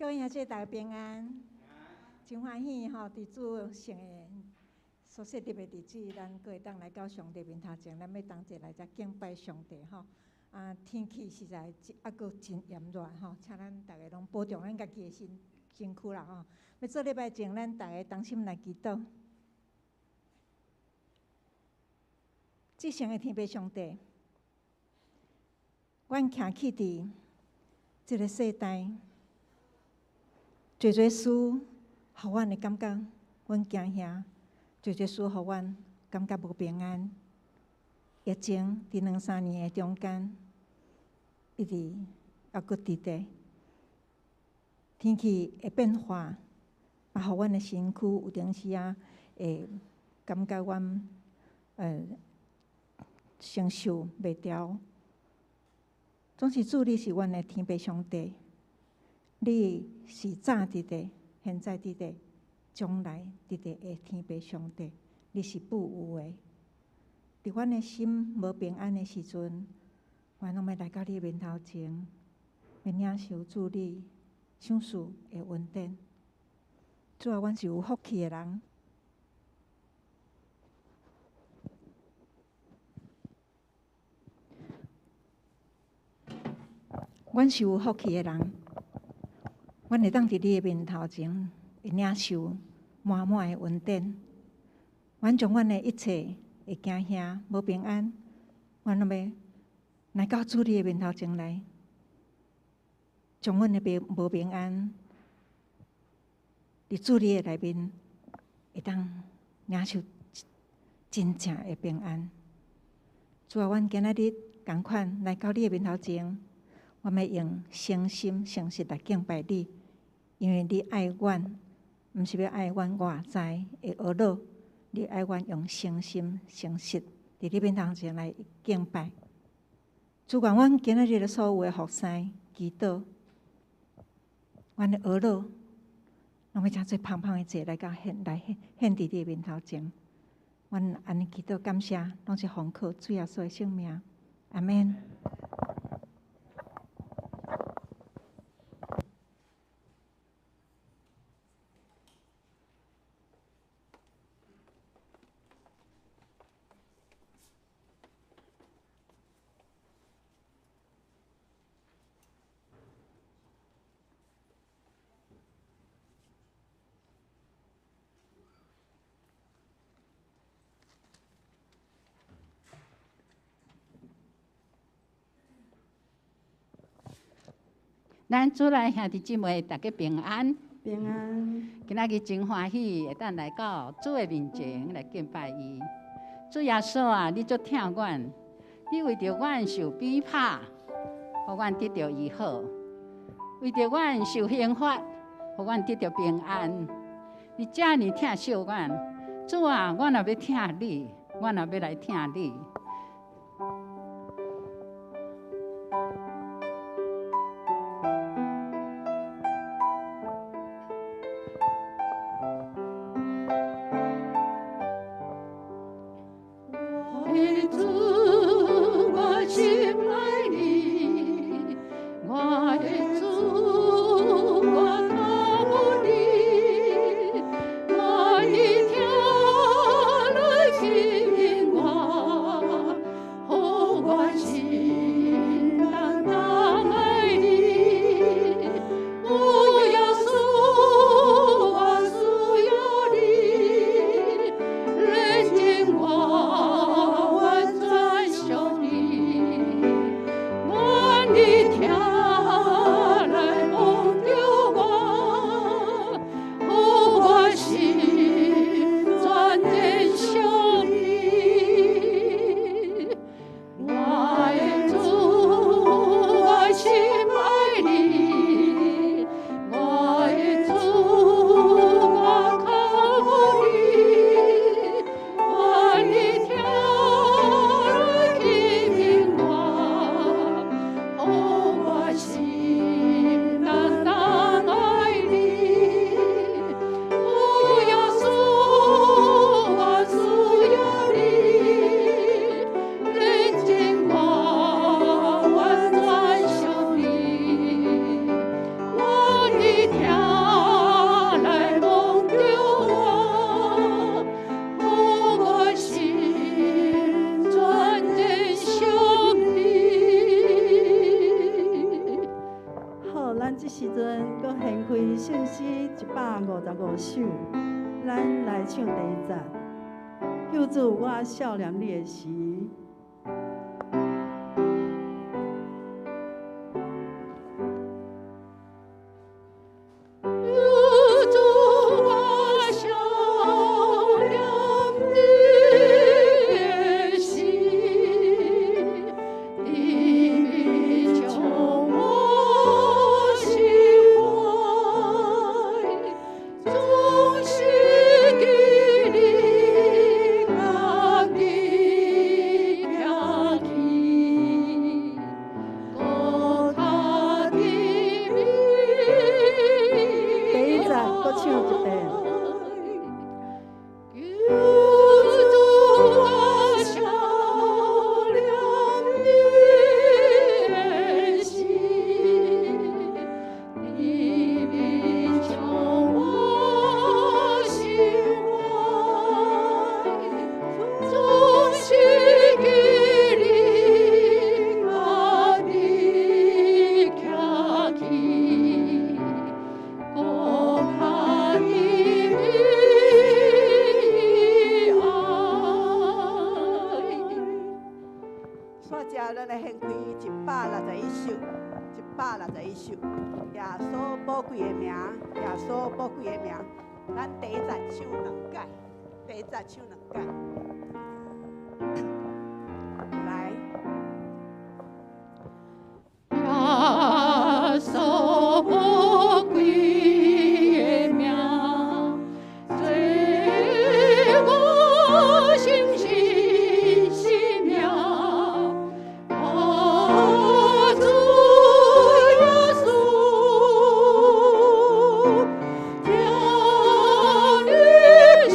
各位兄弟大家平安，真歡喜吼！佇主聖的所設立的日子，咱閣會當來到上帝面頭前，咱欲同齊來遮敬拜上帝吼。啊，天氣實在猶閣真炎熱吼，請咱逐个攏保重咱家己的身軀啦吼。欲做禮拜前，咱逐个同心來祈禱。至聖的天父上帝，阮徛起佇這个世代，濟濟事，予阮會感覺阮驚嚇；濟濟事，予阮感覺無平安。疫情佇兩三年的中間，一直猶閣佇咧。天氣的變化，嘛予阮的身軀有當時仔會感覺阮承受袂牢。總是主，你是阮的天父上帝，你是早佇咧，現在佇咧，將來佇咧的天父上帝，你是富有的。佇阮的心無平安的時陣，阮攏欲來到你面頭前，欲領受主你賞賜的恩典。主啊，阮是有福氣的人。阮是有福氣的人，阮會當佇你的面頭前，會領受滿滿的恩典。阮將阮的一切的驚嚇、無平安，阮攏欲來到主你的面頭前來，將阮的無平安，佇主你的內面，會當領受真正的平安。主啊，阮今仔日仝款來到你的面頭前，我欲用誠心誠實來敬拜你，因為你愛阮，毋是欲愛阮外在的呵咾，你愛阮用誠心誠實佇你面頭前來敬拜。主願阮今仔日的所有的服侍、祈禱，阮的呵咾，攏欲成做芳芳的祭來到獻來獻獻佇你的面頭前。阮按呢祈禱感謝，攏是奉靠主耶穌的聖名，阿們。咱主內兄弟姊妹，大家平安。平安。今仔日真歡喜，會當來到主的面前來敬拜伊。主耶穌啊，你足疼阮，你為著阮受逼迫，予阮得著醫好；為著阮受刑罰，予阮得著平安。你遮爾疼惜阮，主啊，阮也欲疼你，阮也欲來疼你。我的主，我深愛你，我的主，我靠你，我的疼來吸引我。首，咱來唱第一節。救主，我少年你的時。 161首，耶穌寶貴的名，耶穌寶貴的名，咱第一節唱兩擺，第一節唱兩擺。來。耶穌寶貴的名，做我心心心命。哦，主耶穌，聽你心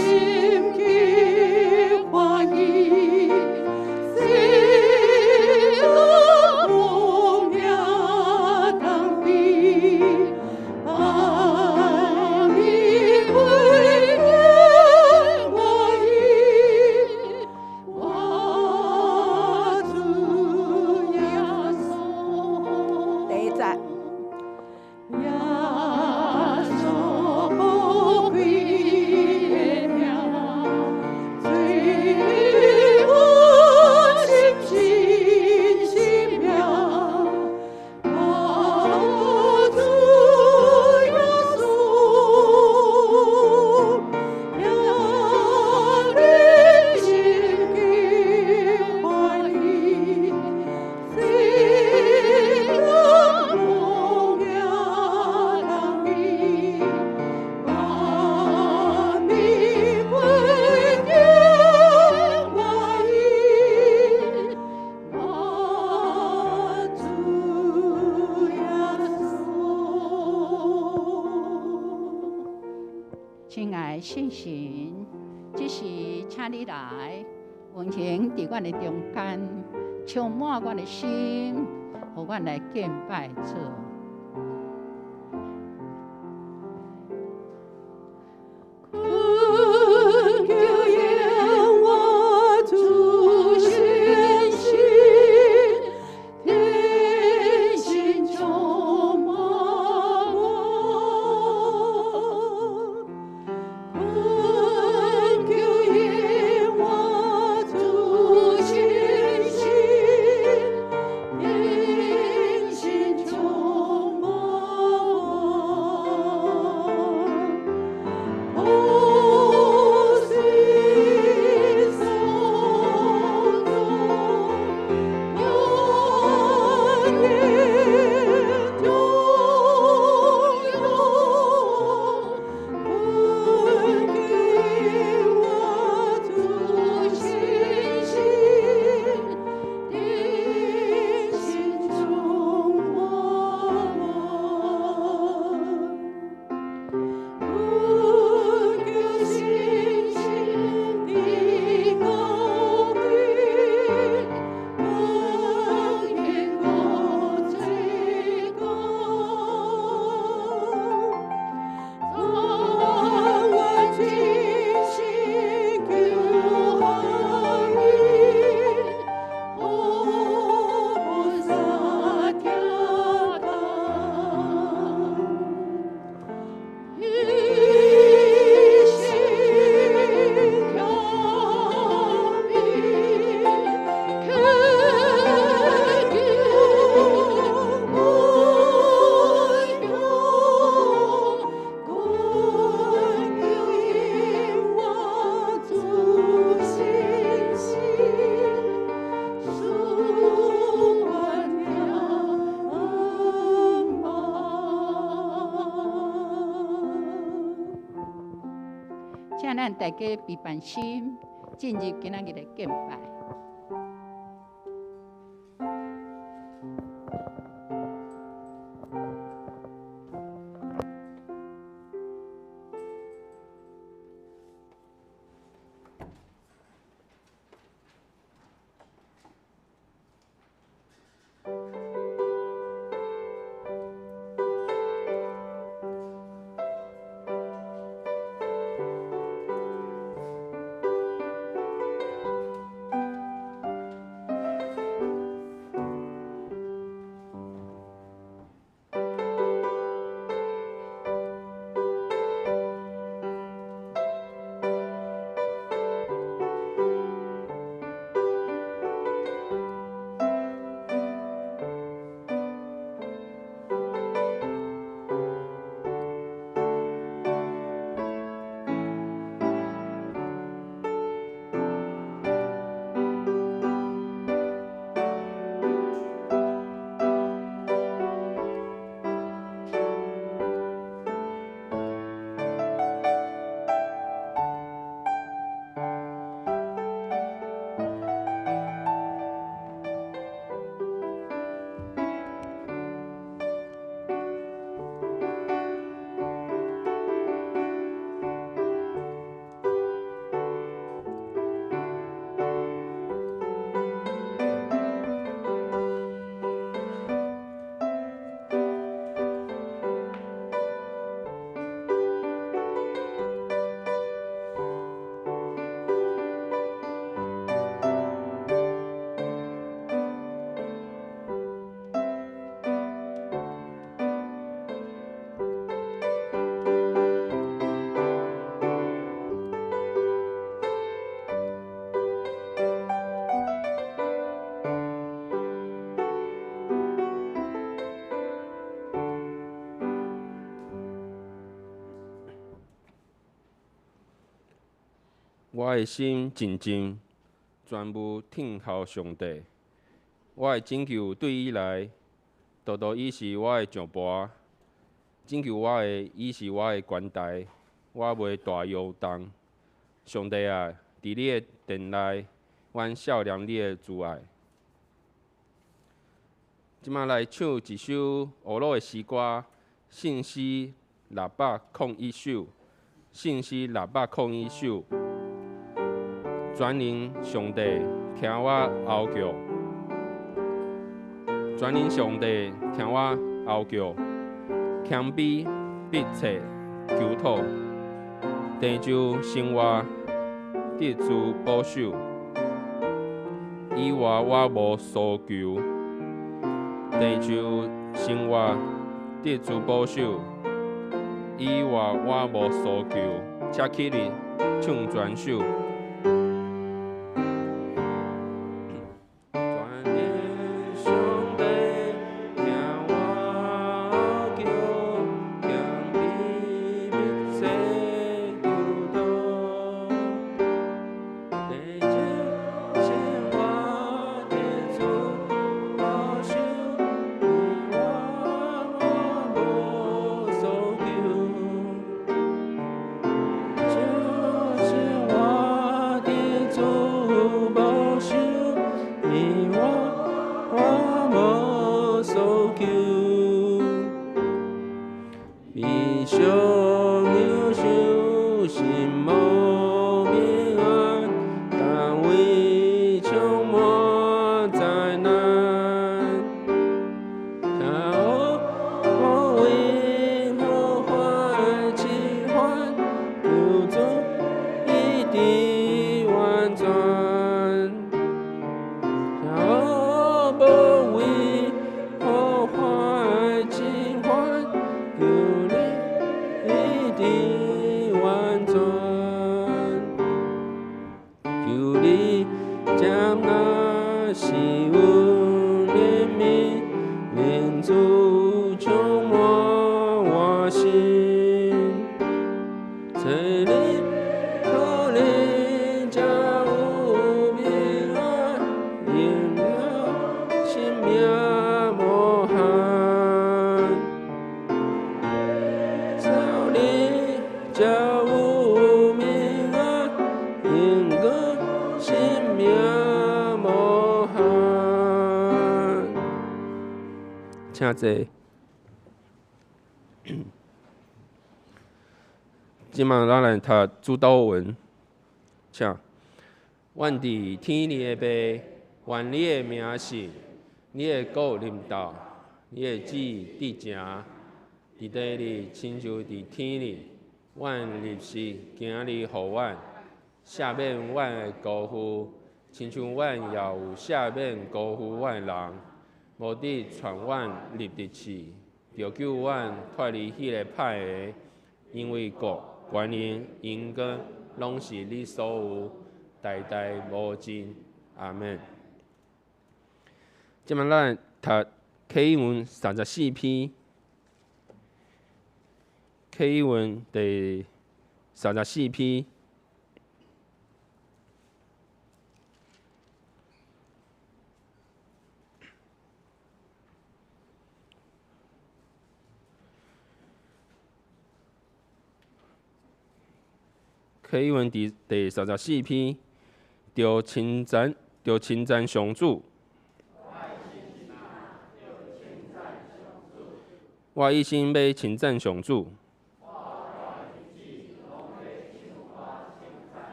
情歡喜，世界無名通比，萬民為念我意，我主耶穌。第一節。耶穌寶貴的名，做我心心心命。哦，主耶穌，聽你心情歡喜，世界無名通比，萬民歸敬我意，我主耶穌。親愛聖神，這時請你來運行佇阮的中間，充滿阮的心，予阮來敬拜主。懇求耶和主顯現，天心充滿我。懇求耶和主顯現，天心充大家悲万心，進入今仔日的敬拜。我的心靜靜，全無聽候上帝。我的拯救對伊來，獨獨伊是我的上盤。拯救我的，伊是我的懸台，我袂大搖動。上帝啊，佇你的殿內，阮少念你的慈愛。這馬來唱一首烏魯的詩歌，聖詩601首，聖詩601首。全能上帝，聽我哀叫；全能上帝，聽我哀叫。謙卑、迫切、求討，地就生活得主保守，以外我無所求。地就生活得主保守，以外我無所求。請起立唱全首。才有平安，請坐。這擺咱來讀主禱文，請。阮佇天裡的父，願你的名聖，你的國臨到，你的旨意佇地裡，親像佇天裡。阮日食今日予阮，赦免阮的辜負，親像阮也有赦免辜負阮的人。無得帶阮入佇試，著救阮脫離彼个歹的，因為國、權能、榮光，攏是你所有，代代無盡。阿們。這擺咱讀啟文34篇，啟文第三十四篇。啟文第三十四篇，著稱讚，著稱讚上主。我一心欲稱讚上主。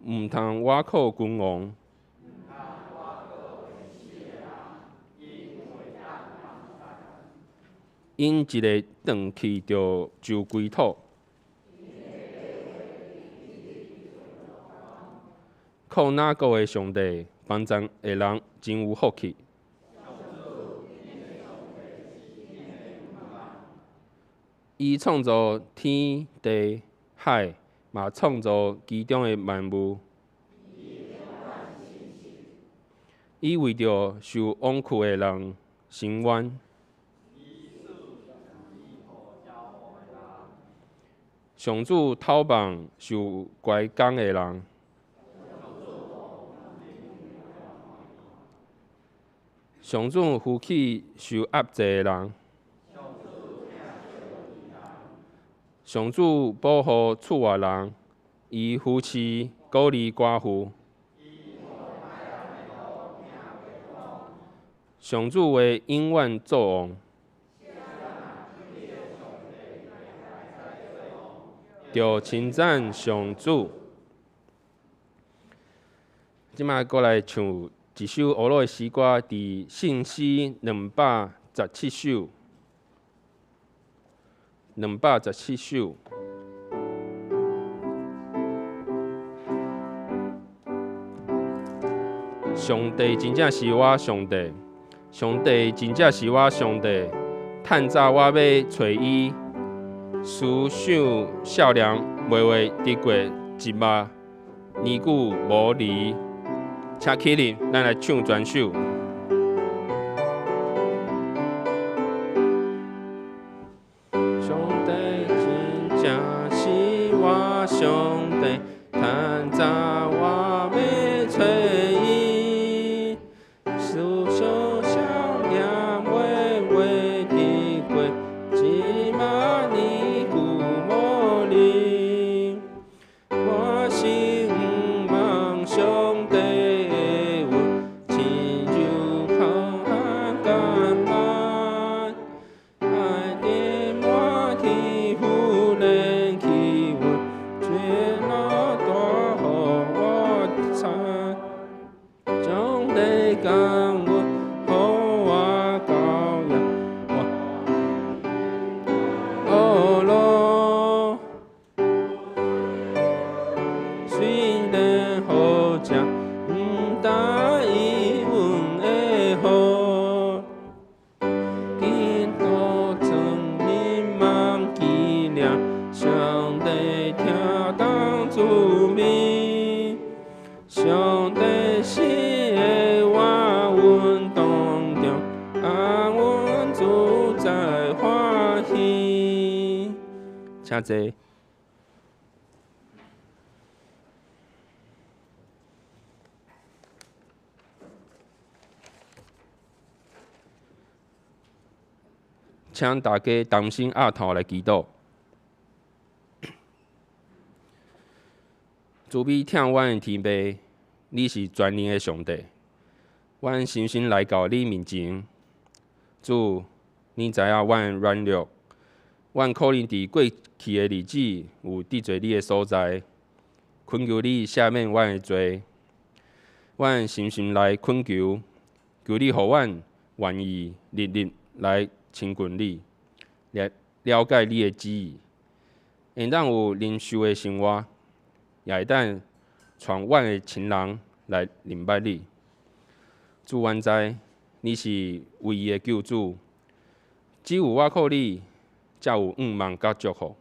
毋通倚靠君王。𪜶一个轉去就歸土。靠雅各的上帝幫贊的人真有福氣。伊創造天地海，嘛創造其中的萬物。伊為著受枉屈的人伸冤。上主討放受拐工的人。上主扶起受壓制的人。上主保護厝外人，伊扶持鼓勵寡婦。上主話永遠做王。著稱讚上主。這擺閣來唱一首烏魯的詩歌，佇聖詩217首，217首。上帝真正是我上帝，上帝真正是我上帝。趁早我欲揣伊，思想少年袂袂得過一萬年久無離。請起立，咱來唱全首。上帝真正是我上帝，趁早我欲揣伊，思想少年袂袂得過一萬年久無離。我心向望上帝的話，親像苦旱甘藍，愛得滿天忽然氣溫，吹落大雨我餐。上帝感恩，予我教養我學路。雖然好食，毋答應阮的好。基督藏你忘記了，上帝聽當主命，上帝是的活阮當中，啊，阮自在歡喜。請坐。請大家同心額頭來祈禱。慈悲疼阮的天父，你是全能的上帝，阮深深來到你面前，主，你知影阮的软弱，阮可能佇過去的日子有得罪你的所在，懇求你赦免阮的罪。阮深深來懇求，求你予阮願意日日來親近你，來了解你的旨意，會當有靈修的生活，也會當帶阮的親人來認捌你。主，阮知你是唯一的救主，只有倚靠你，才有向望佮祝福。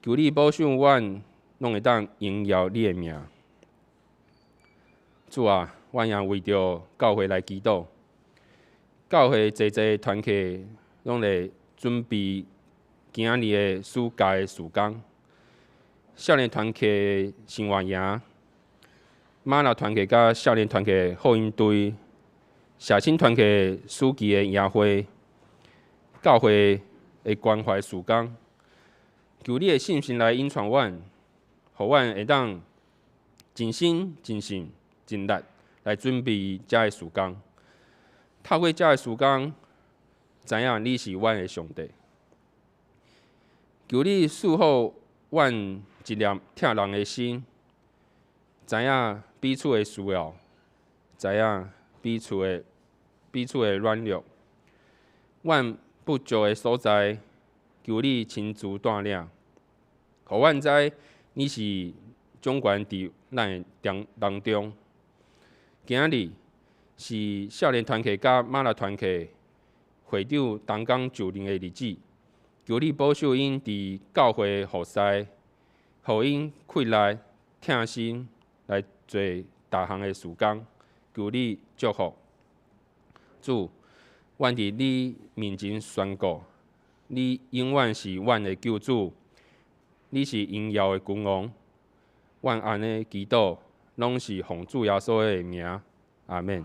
求你保守阮，攏會當榮耀你的名。主啊，阮也為著教會來祈禱。教會濟濟團契攏咧準備今仔日的暑假的事工。少年團契生活營、嗎哪團契佮少年團契福音隊、社青團契暑期的營會、教會的關懷事工，求你的聖神來引導阮，予阮會當盡心、盡性、盡力來準備遮个事工。透過遮个事工，知影你是阮的上帝。求你賜予阮一粒疼人的心，知影彼此的需要，知影彼此的軟弱。阮不足的所在，求你親自帶領，予阮知你是掌權佇咱的當中。今仔日是少年團契佮嗎哪團契會長同工就任的日子，求你保守𪜶佇教會的服侍，予𪜶氣力、疼心來做逐項的事工，求你祝福。主，阮佇你面前宣告，你永遠是阮的救主，你是榮耀的君王。阮按呢祈禱，攏是奉主耶穌的名，阿們。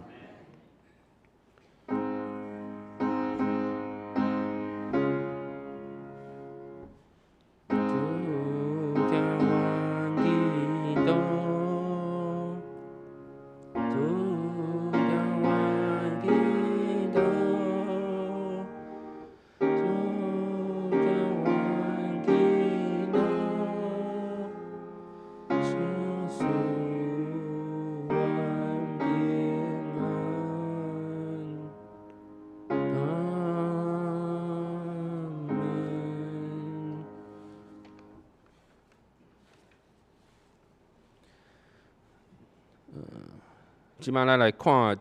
這擺咱來看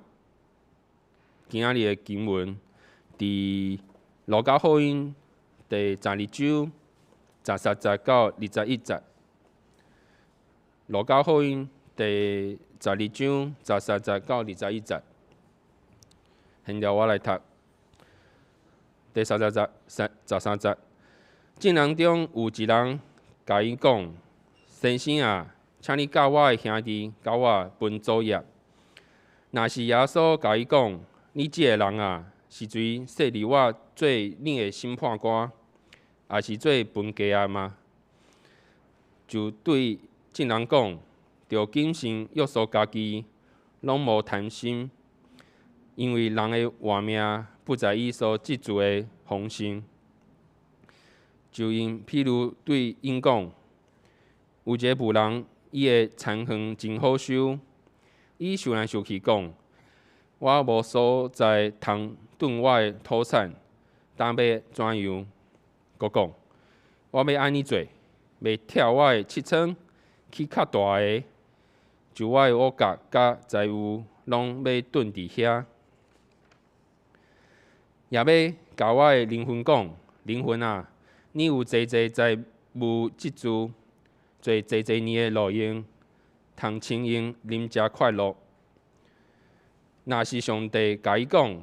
今仔日的經文，佇路加福音第十二章十三節到21節。路加福音第十二章十三節到21節。現在我來讀第三十節、13節。眾人中有一人共伊講：先生啊，請你教我的兄弟佮我分祖業。若是耶穌共伊講：你這個人啊，是誰設立我做你的審判官，抑是做分家仔嗎？就對眾人講：著謹慎約束家己，攏無貪心，因為人的活命不在伊所積聚的豐盛。就用譬喻對𪜶講：有一個富人，伊的田園真好收。伊想來想去，講：我無所在通囤我的土產，當欲怎樣？閣講：我欲按呢做，欲拆我的契倉，起較大的，就我的五穀佮財物攏欲囤佇遐，也欲共我的靈魂講：靈魂啊，你有濟濟財物積聚，做濟濟年的勞用。通清閒、啉食快樂。若是上帝共伊講：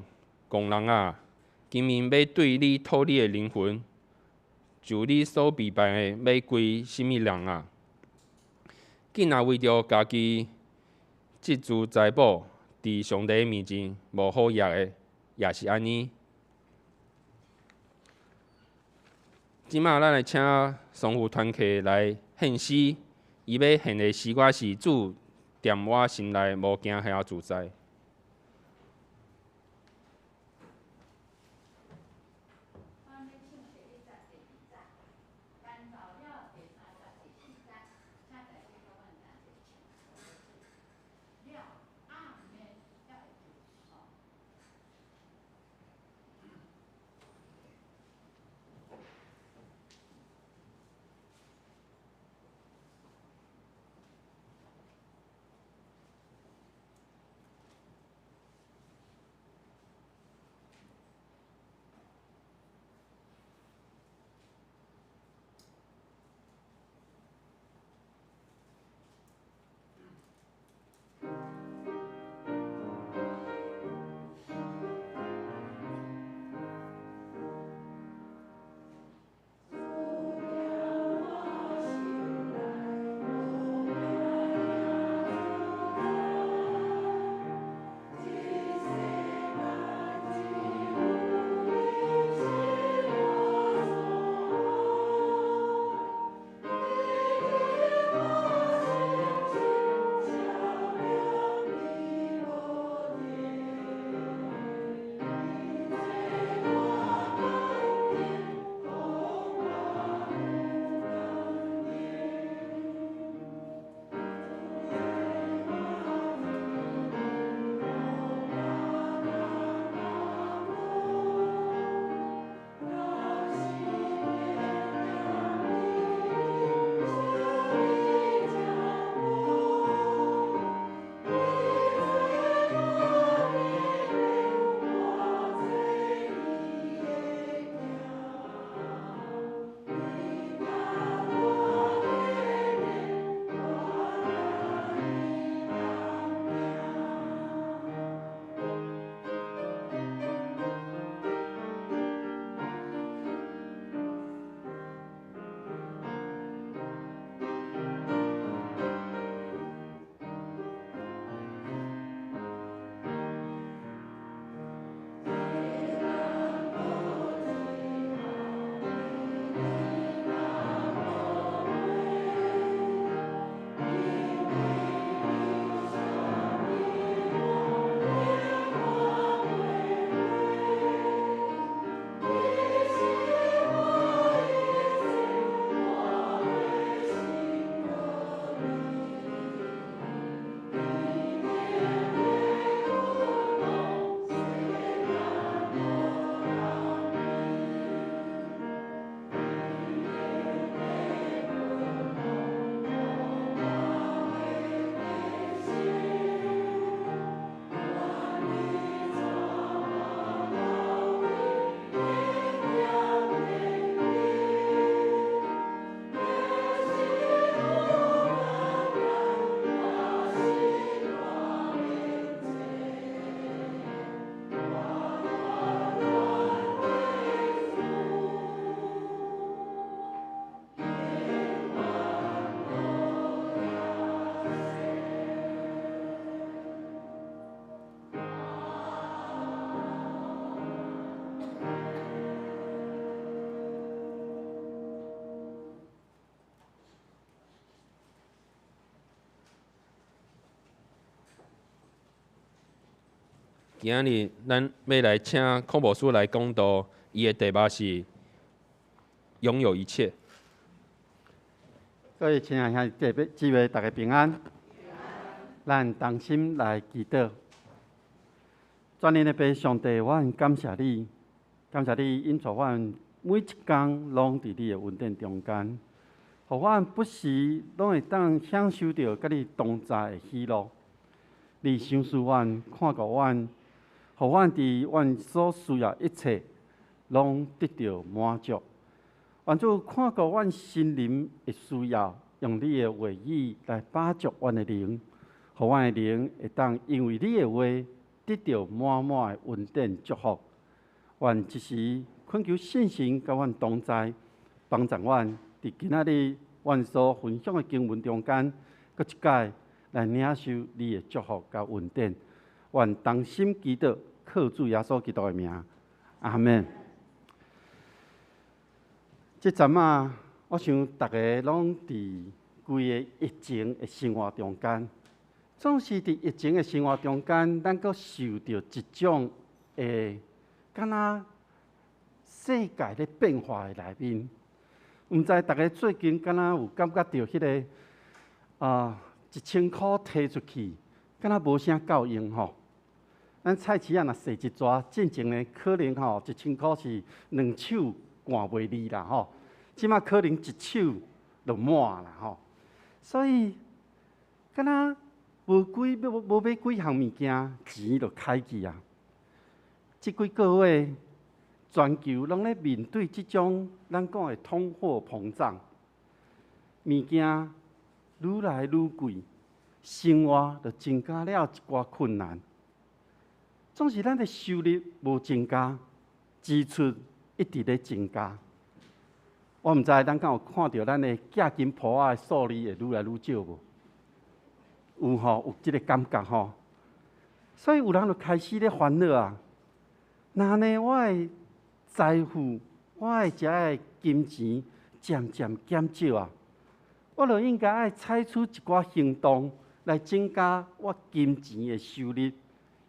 戇人啊，今暝欲對你討你的靈魂，就你所備辦的，欲歸啥物人啊？囝若為著家己積聚財寶，佇上帝面前無好額的，也是按呢。這擺咱來請喪父團契來獻詩。伊欲獻的詩歌是主踮我心內無驚嚇自在。今仔日咱欲來請孔牧師來講道，伊的題目是擁有一切。各位親愛兄弟姊妹，大家平安。咱同心來祈禱。全能的父上帝，我很感謝你，感謝你引帶阮每一工攏佇你的恩典中間，予阮不時攏會當享受著佮你同在的喜樂。你賞賜阮，看顧阮，予阮佇阮所需要一切攏得著滿足。願主看顧阮心靈的需要，用你的話語來飽足阮的靈，予阮的靈會當因為你的話得著滿滿的恩典祝福。願這時懇求聖神佮阮同在，幫助阮佇今仔日阮所分享的經文中間，閣一擺來領受你的祝福佮恩典。願同心祈禱，靠主耶穌基督的名，阿們。這陣仔，我想逐家攏佇規个疫情的生活中間，總是佇疫情的生活中間，咱閣受著一種的，敢若世界咧變化的內面。毋知逐家最近敢若有感覺著彼个啊，1000箍提出去，敢若無啥夠用吼。咱菜市仔若踅一逝，進前呢可能吼1000箍是兩手攑袂離啦吼，這馬可能一手就滿啦吼。所以，敢若無幾無無買幾項物件，錢就開去啊。這幾個月，全球攏咧面對這種咱講的通貨膨脹，物件愈來愈貴，生活就增加了一寡困難。總是咱的收入無增加，支出一直咧增加。我毋知咱敢有看著咱的寄金簿仔的數字會愈來愈少無？有吼，有這个感覺吼。所以有人就開始咧煩惱啊。若按呢，我的財富，我的遮的金錢漸漸減少啊，我就應該愛採取一寡行動來增加我金錢的收入，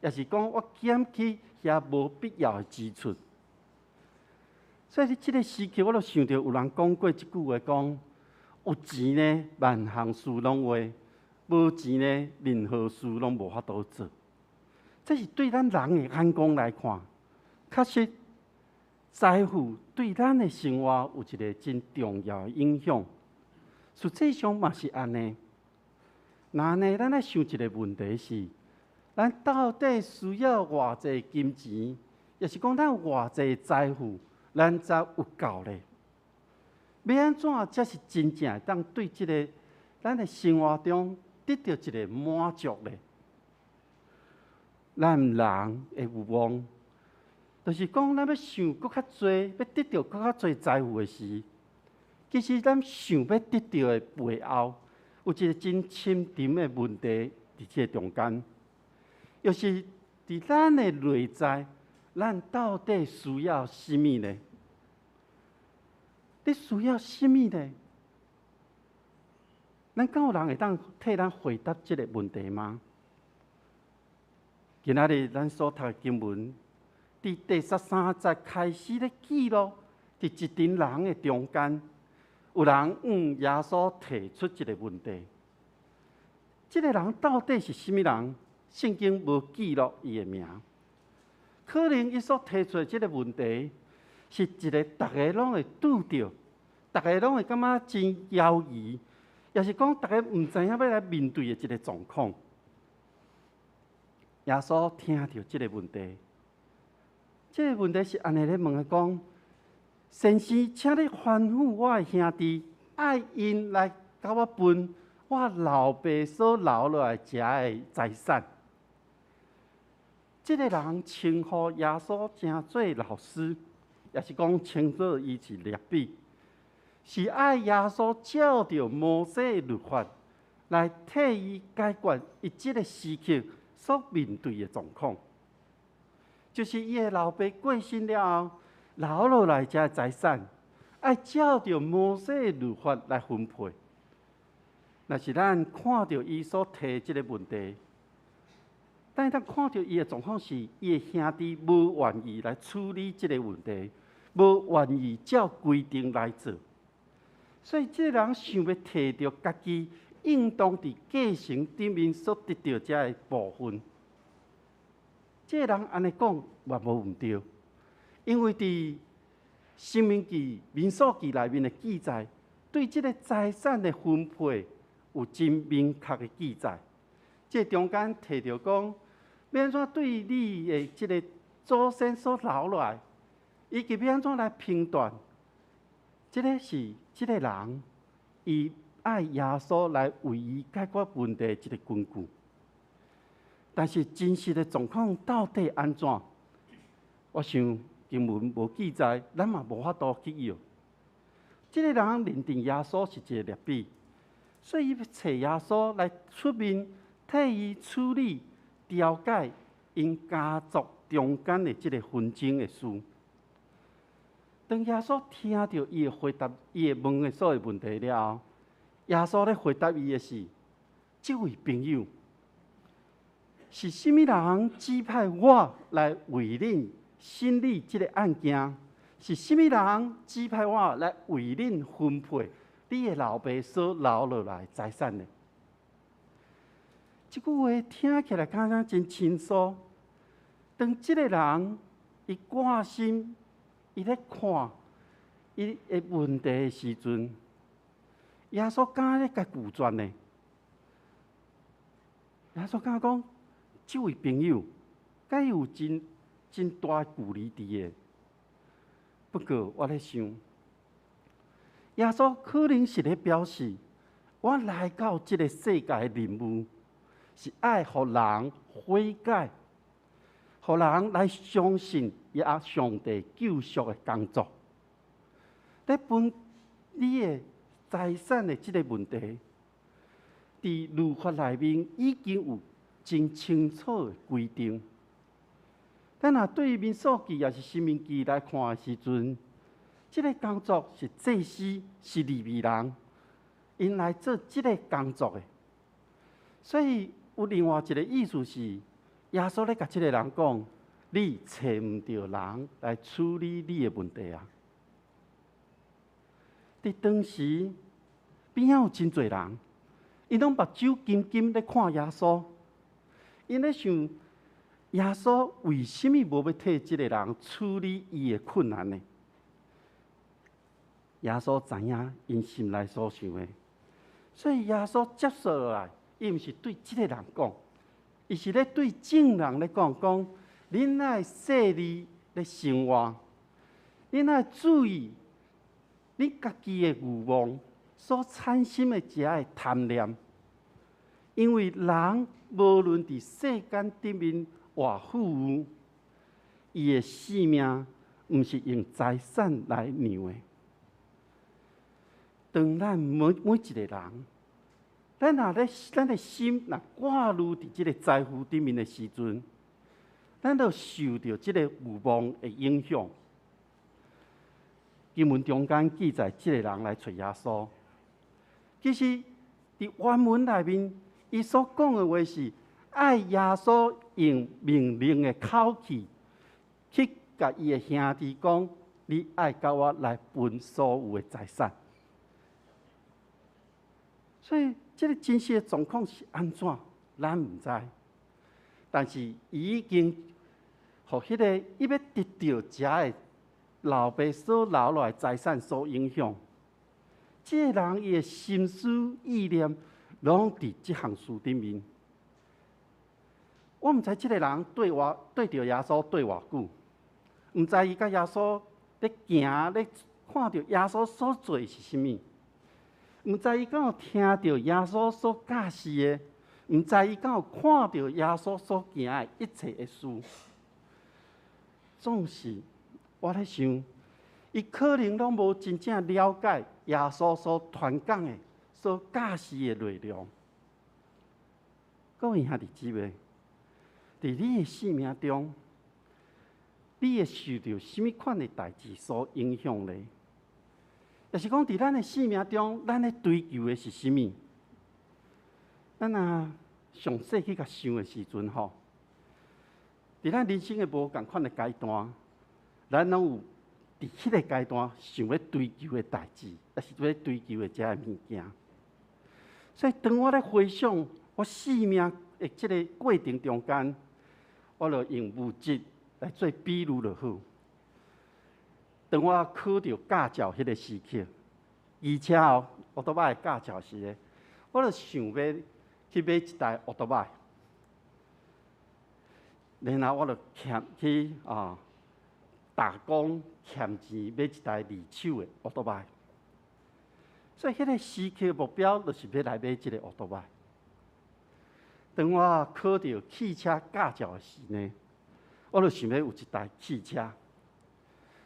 抑是講我減去遐無必要的支出。所以佇這个時刻，我就想著有人講過一句話，講有錢呢，萬項事攏會；無錢呢，任何事攏無法度做。這是對咱人的眼光來看，確實財富對咱的生活有一个真重要的影響。實際上嘛是按呢。若按呢，咱愛想一个問題是：咱到底需要偌濟金錢，抑是講咱有偌濟財富，咱才有夠咧？欲按怎才是真正會當對這个咱的生活中得著一个滿足咧？咱人的欲望，就是講咱欲想閣較濟，欲得著閣較濟財富的時，其實咱想欲得著的背後，有一个真深沉的問題佇這个中間，就是佇咱的內在，咱到底需要啥物呢？你需要啥物呢？咱敢有人會當替咱回答這个問題嗎？今仔日咱所讀的經文，佇第13節開始咧記錄，佇一群人的中間，有人向耶穌提出一个問題。這个人到底是啥物人？聖經無記錄伊的名。可能伊所提出的這个問題，是一个逐家攏會拄著，逐家攏會感覺真猶豫，抑是講逐家毋知影欲來面對的一个狀況。耶穌聽著這个問題，這个問題是按呢咧問伊講：先生，請你吩咐我的兄弟，愛𪜶來佮我分我老爸所留落來遮的財產。這个人稱呼耶穌稱做老師，抑是講稱做伊是辣彼，是愛耶穌照著摩西的律法來替伊解決伊這个時刻所面對的狀況，就是伊的老爸過身了後，留落來遮的財產，愛照著摩西的律法來分配。若是咱看著伊所提這个問題，但是咱看著伊的狀況是，伊的兄弟無願意來處理這个問題，無願意照規定來做，所以這个人想欲提著家己應當佇繼承頂面所得著這个部分。這个人按呢講嘛無毋對，因為佇申命記、民數記內面的記載，對這个財產的分配有真明確的記載。這中間提著講，欲按怎對你的這个祖先所留落來，以及欲按怎來評斷，這个是這个人伊愛耶穌來為伊解決問題的一个根據。但是真實的狀況到底按怎？我想經文無記載，咱嘛無法度去臆。這个人認定耶穌是一个拉比，所以伊欲揣耶穌來出面替伊處理調解𪜶家族中間的這个紛爭的事。當耶穌聽著伊的回答，伊的問的所有問題了後，耶穌咧回答伊的是：這位朋友，是啥物人指派我來為恁審理這个案件？是啥物人指派我來為恁分配你的老爸所留落來的財產呢？這句話聽起來敢若真輕鬆。當這个人伊掛心，伊咧看伊的問題的時陣，耶穌敢咧共拒絕呢？耶穌敢講：這位朋友，佮伊有真真大的距離佇的。不過我咧想，耶穌可能是咧表示，我來到這个世界的任務，是愛予人悔改，予人來相信耶上帝救贖的工作。咧分你的財產的這个問題，佇律法內面已經有真清楚的規定。咱若對民數記抑是申命記來看的時陣，這个工作是祭司，是利未人，𪜶來做這个工作的。所以有另外一个意思是，耶穌咧共這个人講：你揣毋著人來處理你的問題啊！佇當時邊仔有真濟人，𪜶攏目睭金金咧看耶穌，𪜶咧想耶穌為啥物無欲替這个人處理伊的困難呢？耶穌知影𪜶心內所想的，所以耶穌接續落來，伊毋是對這个人講，伊是咧對眾人咧講，講恁愛細膩咧生活，恁愛注意恁家己的慾望所產生的這个貪念，因為人無論佇世間頂面偌富有，伊的性命毋是用財產來量的。當咱每每一個人，咱若咧咱的心若掛慮佇這个財富頂面的時陣，咱就受著這个慾望的影響。經文中間記載，這个人來揣耶穌，其實佇原文內面，伊所講的話是愛耶穌用命令的口氣去共伊的兄弟講：你愛佮我來分所有的財產。所以，這个真實的狀況是按怎，咱毋知。但是，伊已經予彼个伊欲得著這个老爸所留落來財產所影響。這个人伊的心思意念，攏佇這項事頂面。我毋知這个人對我對著耶穌對偌久，毋知伊佮耶穌咧行咧看著耶穌所做的是啥物，毋知伊敢有聽著耶穌所教示的，毋知伊敢有看著耶穌所行的一切的事。總是我咧想，伊可能攏無真正了解耶穌所傳講的、所教示的內容。各位兄弟姊妹，佇你的生命中，你會受著啥物款的代誌所影響呢？抑是講，佇咱的生命中，咱咧追求的是啥物？咱若詳細去共想的時陣吼，佇咱人生的無仝款的階段，咱攏有佇彼个階段想欲追求的代誌，抑是欲追求的這个物件。所以當我咧回想我生命的這个過程中間，我就用物質來做比喻就好。當我考著駕照彼个時刻，而且哦，歐多擺的駕照時咧，我就想欲去買一台歐多擺，然後我就欠去啊打工欠錢買一台二手的歐多擺。所以彼个時刻目標就是欲來買這个歐多擺。當我考著汽車駕照的時呢，我就想欲有一台汽車。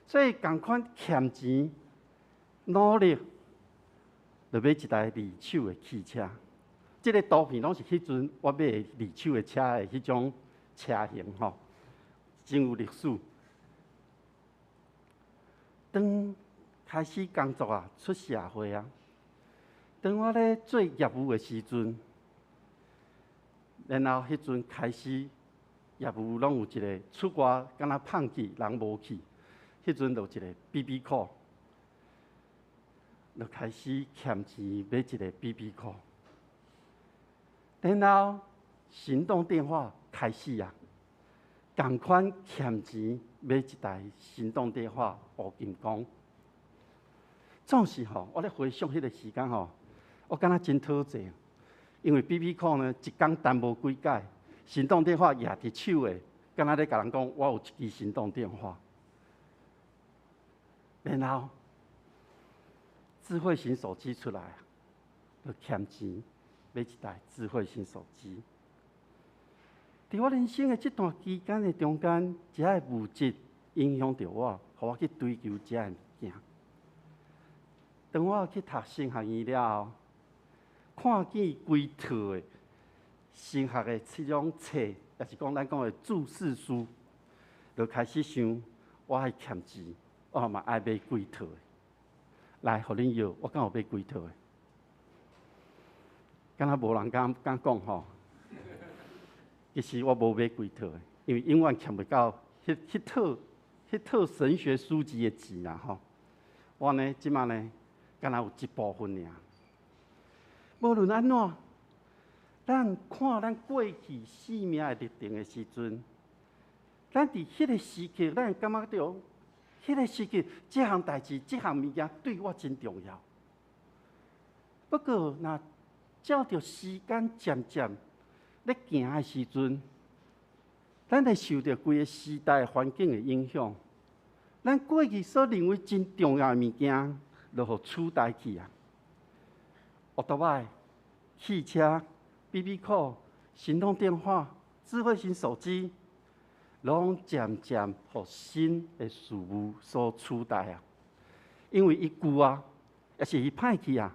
所以仝款欠錢努力，就買一台二手的汽車。這个圖片攏是彼陣我買的二手的車的彼種車型吼，真有歷史。當開始工作啊，出社會啊，當我咧做業務的時陣，然後彼陣開始業務攏有一个出外，敢若放棄人無去，彼陣就有一个 BB call，就開始欠錢買一个 BB call，然後行動電話開始啊，仝款欠錢買一台行動電話烏金剛。總是吼，我咧回想彼个時間吼，我感覺真討債，因為 BB call 呢，一工彈無幾擺，行動電話攑佇手的，敢若咧共人講我有一支行動電話。然後智慧型手機出來，就欠錢買一台智慧型手機。佇我人生的這段期間的中間，這个物質影響著我，予我去追求這个物件。當我去讀神學院了後，看見規套的神學的這種冊，抑是講咱講的注釋書，就開始想，我愛欠錢，我嘛愛買規套的。來，予恁搖，我敢有買規套的？敢若無人敢敢講吼。其實我無買規套的，因為永遠欠袂到彼套神學書籍的錢啦吼。我呢，這擺呢，敢若有一部分爾。無論按怎，咱看咱過去生命的歷程的時陣，咱佇彼个時刻，咱會感覺著，彼个時刻，這項代誌、這項物件對我真重要。不過，若照著時間漸漸咧行的時陣，咱會受著規个時代環境的影響，咱過去所認為真重要的物件，就予取代去啊。歐多擺、汽車、BB call、行動電話、智慧型手機，攏漸漸予新的事物所取代啊。因為伊舊啊，抑是伊歹去啊，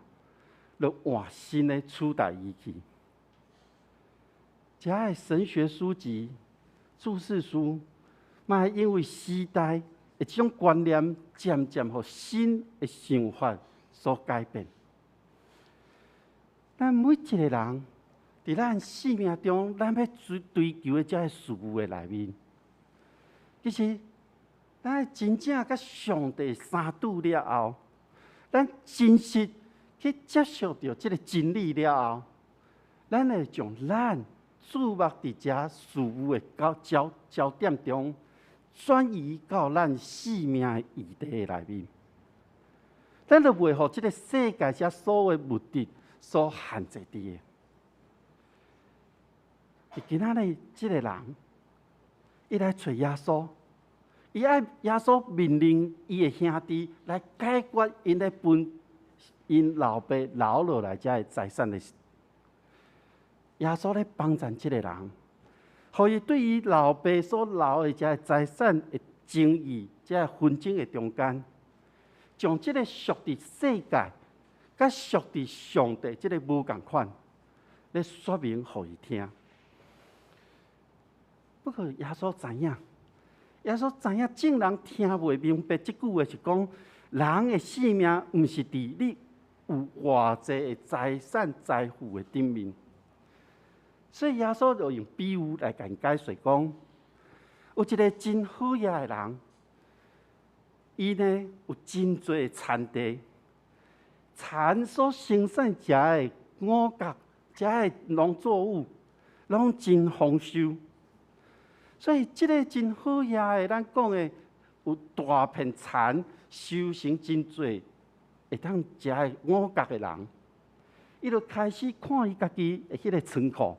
就換新的取代伊去。遮的神學書籍、注釋書，嘛會因為時代的這種觀念，漸漸予新的想法所改變。咱每一个人，佇咱生命中，咱欲追求的這个事物的內面，其實，咱真正佮上帝相拄了後，咱真實去接受著這个真理了後，咱會將咱注目佇遮事物的焦點中，轉移到咱生命的議題的內面。咱就袂予這个世界遮所有物質所限制佇的。佇今仔日這个人，伊來揣耶穌，伊愛耶穌命令伊的兄弟來解決𪜶咧分𪜶老爸留落來遮的財產的事。耶穌咧幫贊這个人，予伊對伊老爸所留的遮个財產的爭議、遮个紛爭的中間，將這个屬佇世界、佮屬佇上帝這个無仝款，咧說明予伊聽。不過耶穌知影，耶穌知影眾人聽袂明白這句話是講，人的性命毋是佇你有偌濟的財產財富的頂面。所以耶穌就用比喻來共𪜶解說講，有一个真好額的人，伊呢有真濟田地，田所生產食的五穀、食的農作物，攏真豐收。所以，這个真好額的，咱講的有大片田，收成真濟，會當食的五穀的人，伊就開始看伊家己的彼个倉庫，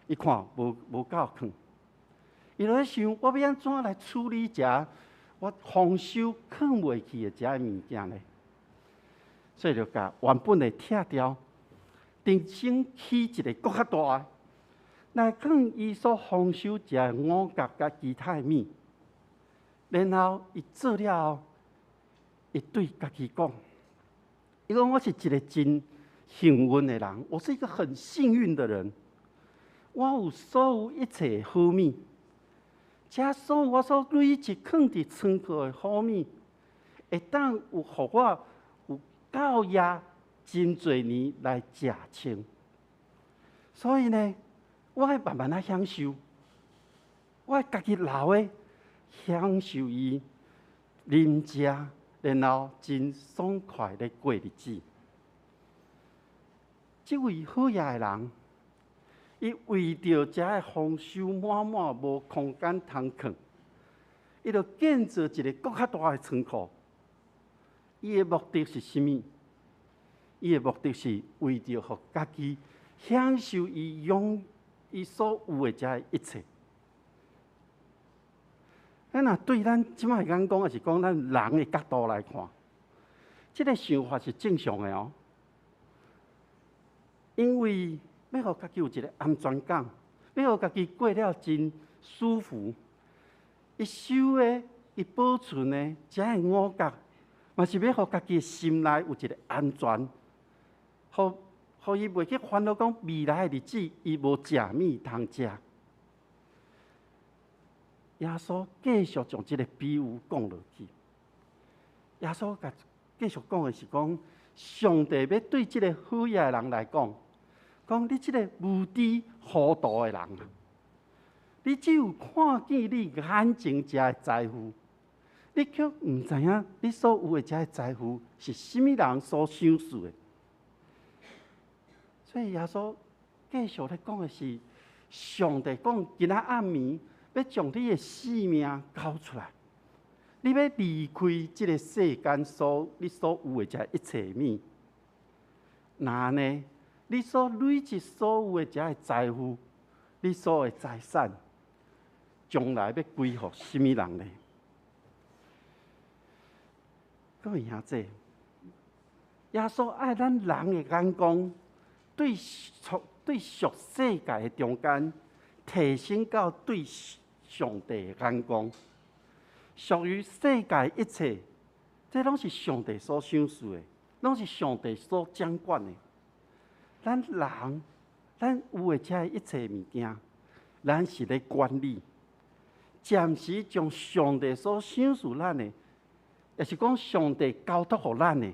伊看無夠囥，伊就咧想，我欲按怎來處理這我豐收囥袂去的這个物件呢？所以就共原本的拆掉，重新起一个閣較大的，來囥伊所豐收食的五穀佮其他的物。然後伊做了後，伊對家己講：伊講我是一个真幸運的人，我是一個很幸運的人。我有所有一切好物，這所有我所累積囥佇倉庫的好物，會當有予我有夠額真濟年來食穿。所以呢，我愛慢慢仔享受，我愛家己留的享受伊啉食，然後真爽快咧過日子。這位好額的人，伊為著這个豐收滿滿無空間通囥，伊就建造一个閣較大的倉庫。伊的目的是啥物？伊的目的是為著予家己享受伊擁伊所有的這个一切。咱若對咱這擺眼光，抑是講咱人的角度來看，這个想法是正常的哦。因為欲予家己有一个安全感，欲予家己過了真舒服。伊收的、伊保存的這个五穀，嘛是欲予家己的心內有一个安全，予伊袂去煩惱講未來的日子伊無食物通食。耶穌繼續將這个比喻講落去。耶穌共繼續講的是講，上帝欲對這个好額的人來講，講你這个無知糊塗的人啊，你只有看見你眼前這个財富，你卻毋知影你所有的這个財富是啥物人所賞賜的。所以耶穌繼續咧講的是，上帝講今仔暗暝欲將你的性命交出來，你欲離開這个世間所你所有的這一切物，那呢，你所累積所有的這个財富，你所有的財產，將來欲歸予啥物人呢？各位兄弟，耶穌愛咱人的眼光，對對俗世界的中間，提升到對上帝的眼光，屬於世界一切，這攏是上帝所賞賜的，攏是上帝所掌管的。咱人，咱有的這一切物件，咱是咧管理，暫時將上帝所賞賜咱的，抑是講上帝交託予咱的，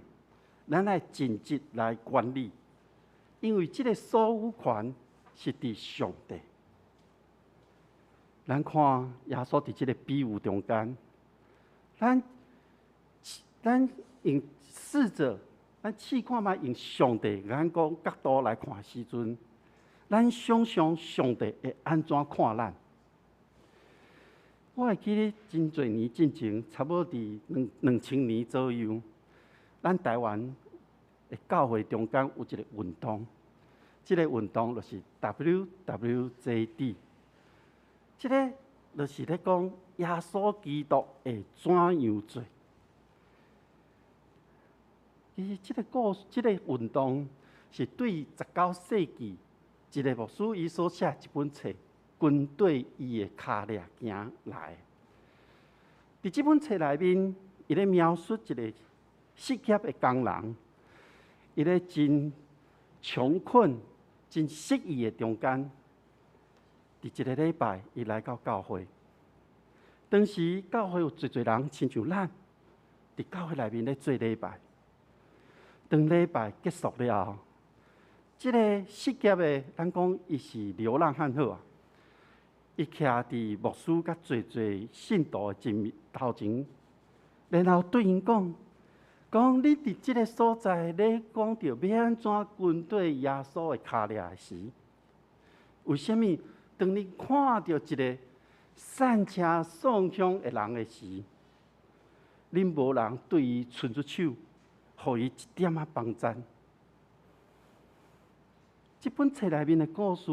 咱愛盡職來管理，因為這个所有權是佇上帝。咱看耶穌佇這个比喻中間，咱用試著，咱試看覓用上帝眼光角度來看時陣，咱想像上帝會按怎看咱？我會記得真濟年進前，差不多佇2000年左右，咱台灣的教會中間有一个運動，這个運動就是 WWJD，這个就是咧講耶穌基督會怎樣做。其實這个故事，這个運動是對19世紀一个牧師伊所寫一本冊，軍隊伊的跤掠行來。佇這本冊內面，伊咧描述一个失業的工人，伊咧真窮困、真失意的中間，佇一个禮拜，伊來到教會。當時教會有濟濟人，親像咱，佇教會內面咧做禮拜。當禮拜結束了後，這个失業的，咱講伊是流浪漢好啊。伊徛佇牧師佮濟濟信徒的前頭前，然後對𪜶講：講你佇這个所在咧講著欲按怎軍隊耶穌的跤掠的時，為啥物當你看著一个散車送香的人的時，恁無人對伊伸出手，予伊一點仔幫贊？這本冊內面的故事，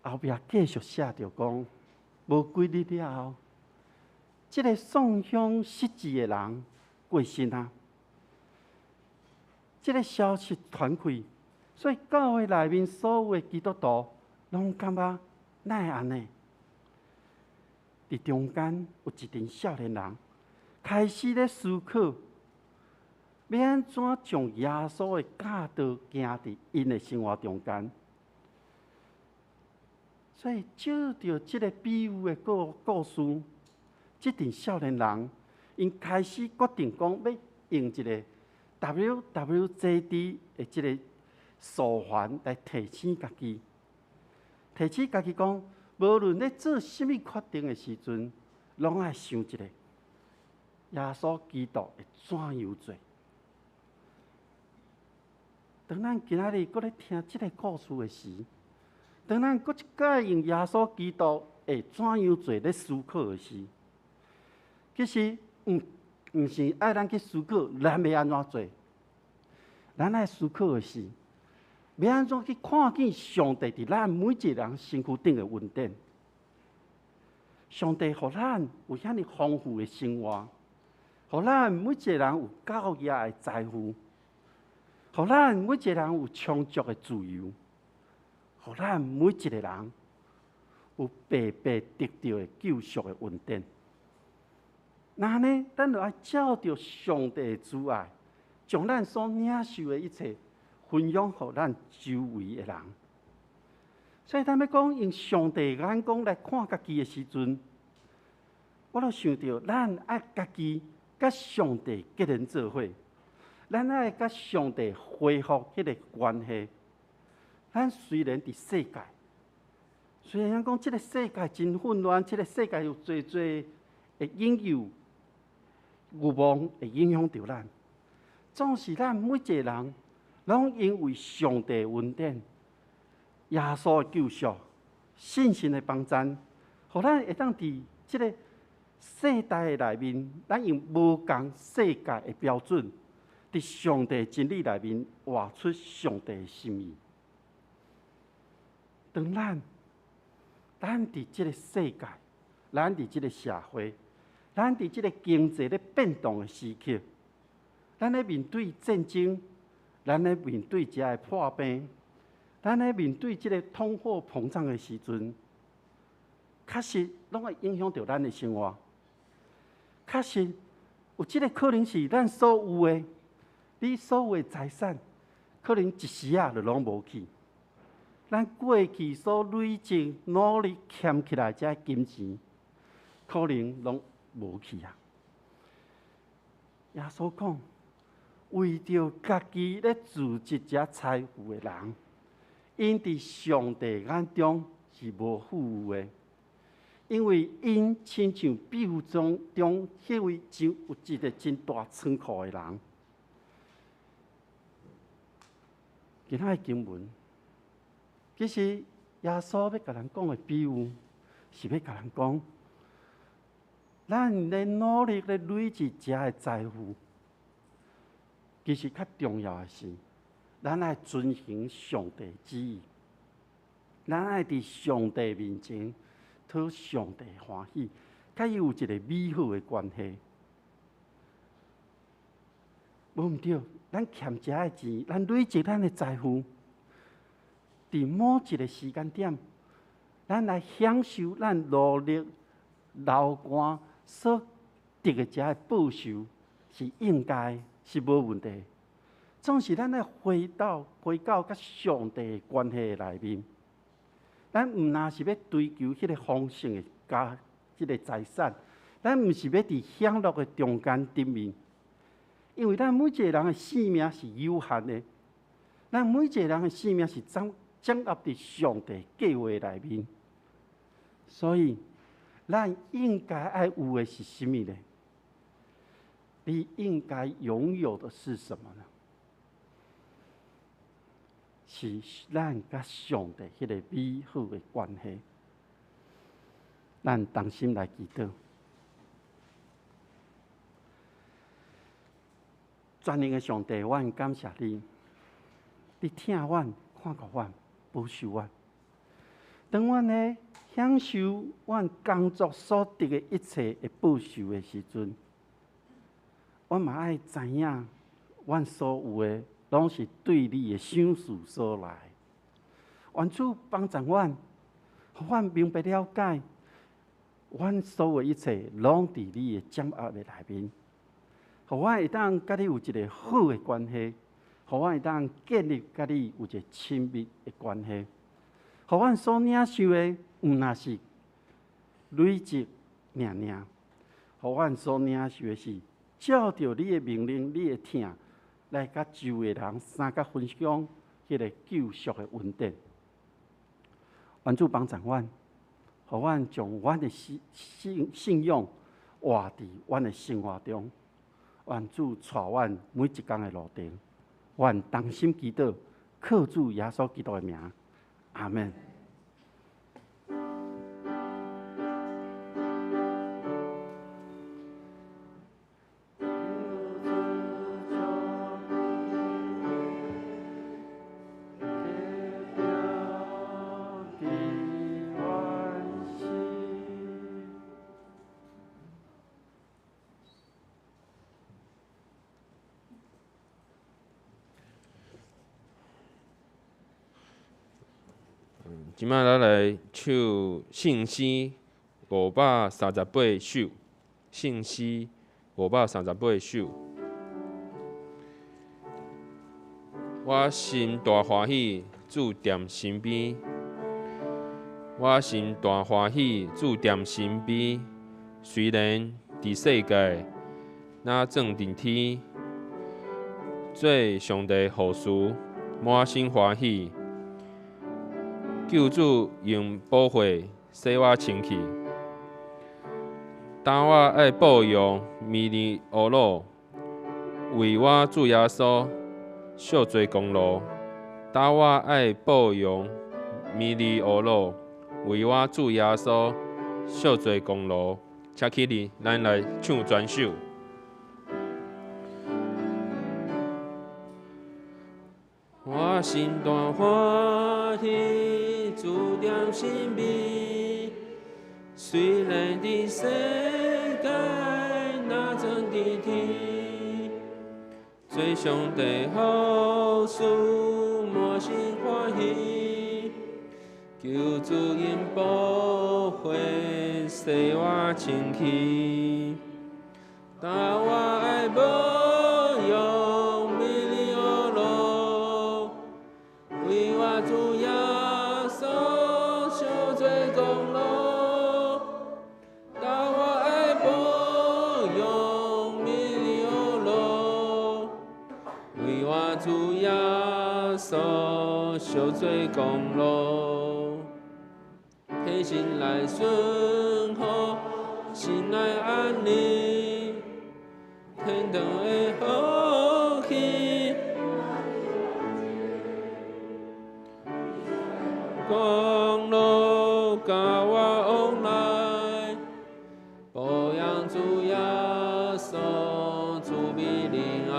後壁繼續寫著講，無幾日了後，這个送香失智的人過身啊！這个消息傳開，所以教會內面所有的基督徒攏感覺哪會按呢？佇中間有一群少年人開始咧思考，欲按怎將耶穌的教導行佇𪜶的生活中間。所以照著這个比喻的故事，這群少年人𪜶開始決定講，欲用一个 WWJD 的這个手環來提醒家己，提醒家己講，無論咧做啥物決定的時陣，攏愛想一下，耶穌基督會怎樣做？當咱今仔日閣咧聽這个故事的時，當咱閣一擺用耶穌基督會怎樣做咧思考的時，其實毋是愛咱去思考咱欲按怎做，咱愛思考的是，欲按怎去看見上帝佇咱每一个人身軀頂的恩典。上帝予咱有遐爾豐富的生活，予咱每一个人有夠額的財富，予咱每一個人有充足的自由，予咱每一個人有白白得著的救贖的恩典。那呢，咱就愛照著上帝的慈愛，將咱所領受的一切分享予咱周圍的人。所以，咱欲講用上帝的眼光來看家己的時陣，我就想著咱愛家己佮上帝結連做伙，咱愛佮上帝恢復彼个關係。咱雖然佇世界，雖然講這个世界真混亂，這个世界有濟濟的引誘、欲望會影響著咱。總是咱每一个人，攏因為上帝的恩典、耶穌的救贖、信心的幫贊，予咱會當佇這个世代的內面，咱用無仝世界的標準，佇上帝真理內面活出上帝的心意。當咱佇這个世界，咱佇這个社會，咱佇這个經濟咧變動的時刻，咱咧面對戰爭，咱咧面對遮个破病，咱咧面對這个通貨膨脹的時陣，確實攏會影響著咱的生活。確實有這个可能是咱所有的，你所有的財產，可能一時仔就攏無去。咱過去所累積、努力儉起來這金錢，可能攏無去啊！耶穌講，為著家己咧貯積這財富的人，𪜶佇上帝眼中是無富有的，因為𪜶親像比喻中彼位就有一个真大倉庫的人。今仔的經文，其實耶穌欲共咱講的比喻，是欲共咱講，咱咧努力咧累積遮的財富，其實較重要的是，咱愛遵行上帝旨意，咱愛佇上帝面前討上帝歡喜，佮伊有一个美好的關係。無毋對，咱儉遮的錢，咱累積咱的財富，佇某一个時間點，咱來享受咱努力流汗所得的遮的報酬，是應該，是無問題。總是咱愛回到佮上帝的關係的內面，咱毋若是欲追求彼个豐盛的佮這个財產，咱毋是欲佇享樂的中間得面，因為咱每一个人的性命是有限的，咱每一个人的性命是掌握佇上帝計劃內面。所以，咱應該愛有的是啥物呢？你應該擁有的是什麼呢？是咱佮上帝彼个美好的關係。咱同心來祈禱。全能的上帝，阮感謝你，你疼阮、看顧阮、保守阮。當阮咧享受阮工作所得的一切的報酬的時陣，阮嘛愛知影，阮所有的攏是對你的賞賜所來。願主幫助阮，予阮明白了解，阮所有的一切攏佇你的掌握的內面。予阮會當佮你有一個好的關係，予阮會當建立佮你有一個親密的關係，予阮所領受的毋若是累積爾爾，予阮所領受的是照著你的命令、你的疼來佮周圍人相佮分享彼個救贖的恩典。願主幫助阮，予阮將阮的信仰活佇阮的生活中。願主帶阮每一工的路程，阮同心祈禱，靠主耶穌基督的名，阿們。這擺咱來唱聖詩538首，聖詩538首。我心大歡喜，主踮身邊。我心大歡喜，主踮身邊。雖然佇世界，若轉佇天，做上帝服事，滿心歡喜。救主用寶血洗我清氣，當我愛報用美麗烏魯，為我主耶穌受罪功勞。當我愛報用美麗烏魯，為我主耶穌受罪功勞。請起立，咱來唱全首。我心大歡喜，主踮身邊。雖然佇世界，若轉佇天，做上帝服事，滿心歡喜。求主用寶血洗我清氣，但我愛無用美麗烏魯，為我主耶穌受罪功勞。但我愛無用美麗烏魯，為我主耶穌受罪功勞。提心來順服，心內安寧，天堂的福氣，功勞佮我往來，保養主耶穌慈悲憐愛，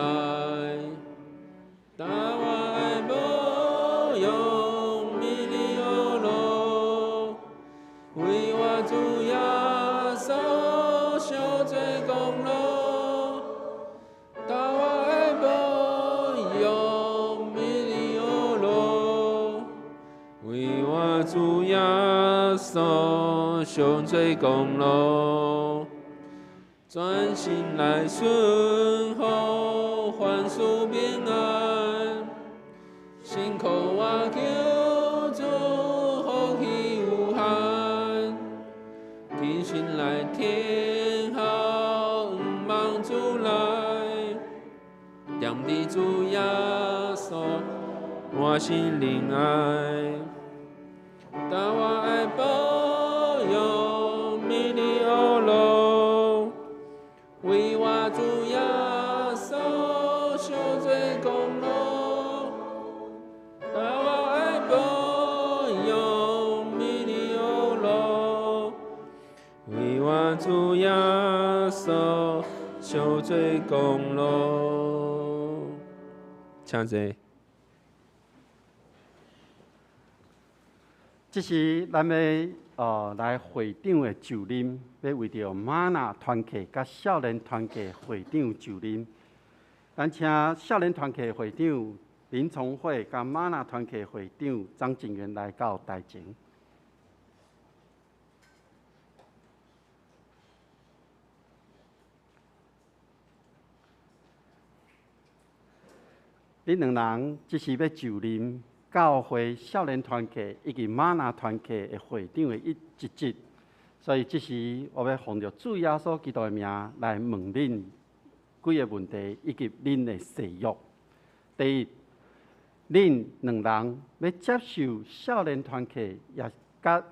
但我愛無用美麗烏魯，為我主耶穌受罪功勞，但我愛無用美麗烏魯，為我主耶穌受罪功勞，專心來順服，凡事平安，辛苦我求主福氣有限，謹慎來聽候，毋望主來，踮佇主耶穌滿心靈愛，但我愛保養主耶穌贖罪功勞。請坐。這是咱欲來會長的就任，欲為著嗎哪團契佮少年團契會長就任。咱請少年團契會長林崇慧佮嗎哪團契會長張景元來到台前。恁兩人這是欲就任教會少年團契以及嗎哪團契的會長的一職，所以這時我欲奉著主耶穌基督的名來問恁幾个問題，以及恁的誓約。第一，恁兩人欲接受少年團契也佮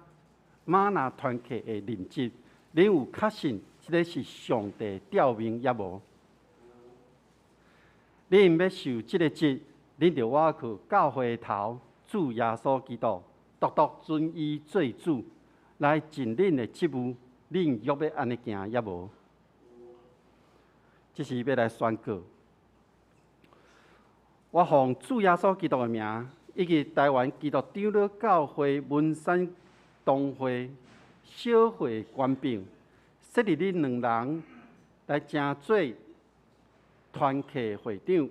嗎哪團契的任職，恁有確信這个是上帝召命抑無？恁欲受這个職，恁著倚靠教會的頭主耶穌基督，獨獨尊伊做主，來盡恁的職務。恁約欲按呢行抑無？這是欲來宣告。我奉主耶穌基督的名，以及台灣基督長老教會文山堂會小會權柄，設立恁兩人來成做團契會長。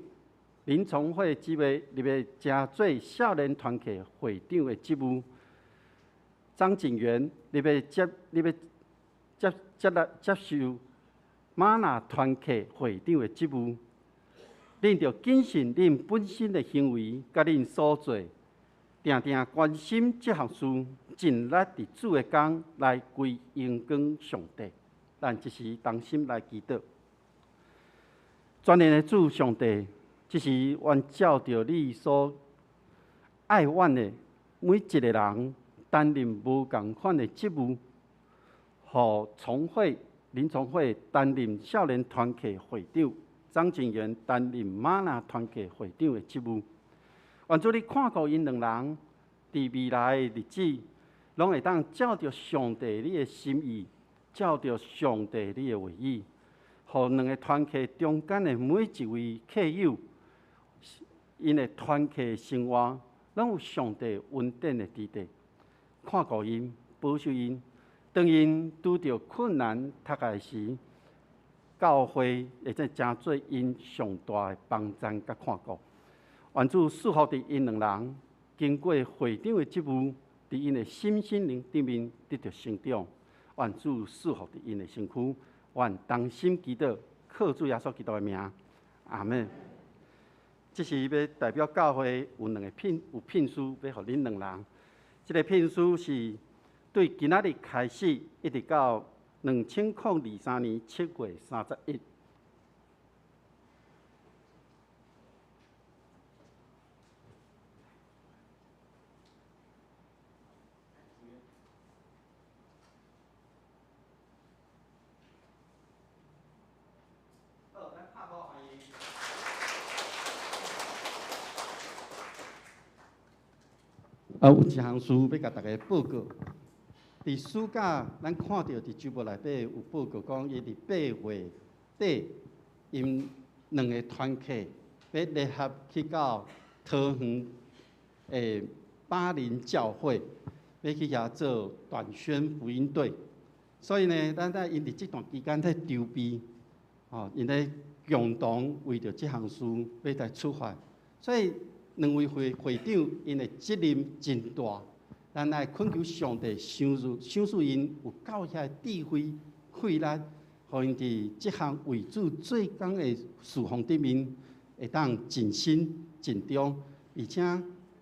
林崇慧姊妹入來成做少年團契會長的職務，張景元入來接入來接接來接受嗎哪團契會長的職務。恁著謹慎恁本身的行為，佮恁所做，定定關心這項事，盡力佇主的工來歸榮光上帝。咱這時同心來祈禱，全能的主上帝。這時，阮照著你所愛阮的每一个人擔任無仝款的職務，予崇慧、林崇慧擔任少年團契會長，張景元擔任嗎哪團契會長的職務。願主你看顧𪜶兩人，佇未來的日子，攏會當照著上帝你的心意，照著上帝你的話語，予兩个團契中間的每一位客友，𪜶的團契生活，攏有上帝恩典的佇底，看顧𪜶，保守𪜶。當𪜶拄著困難讀冊時，教會會使成做𪜶上大的幫贊佮看顧。願主賜福佇𪜶兩人，經過會長的職務，佇𪜶的心身靈頂面得著成長。願主賜福佇𪜶的身軀，願同心祈禱，靠主耶穌基督的名，阿們。這是欲代表教會有兩个聘有聘書欲予恁兩人。這个聘書是對今仔日開始，一直到2023年7月31。啊，有一項事欲共大家報告。佇暑假，咱看著佇週報內底有報告講，伊佇8月底，𪜶兩个團契欲聯合去到桃園的巴林教會，欲去遐做短宣福音隊。所以呢，咱在𪜶佇這段期間咧籌備，吼，𪜶咧共同為著這項事欲來出發。所以兩位會會長𪜶的責任真大，咱愛懇求上帝賞賜賞賜𪜶有夠遐智慧、氣力，予𪜶佇這項為主做工的事奉頂面，會當盡心盡忠，而且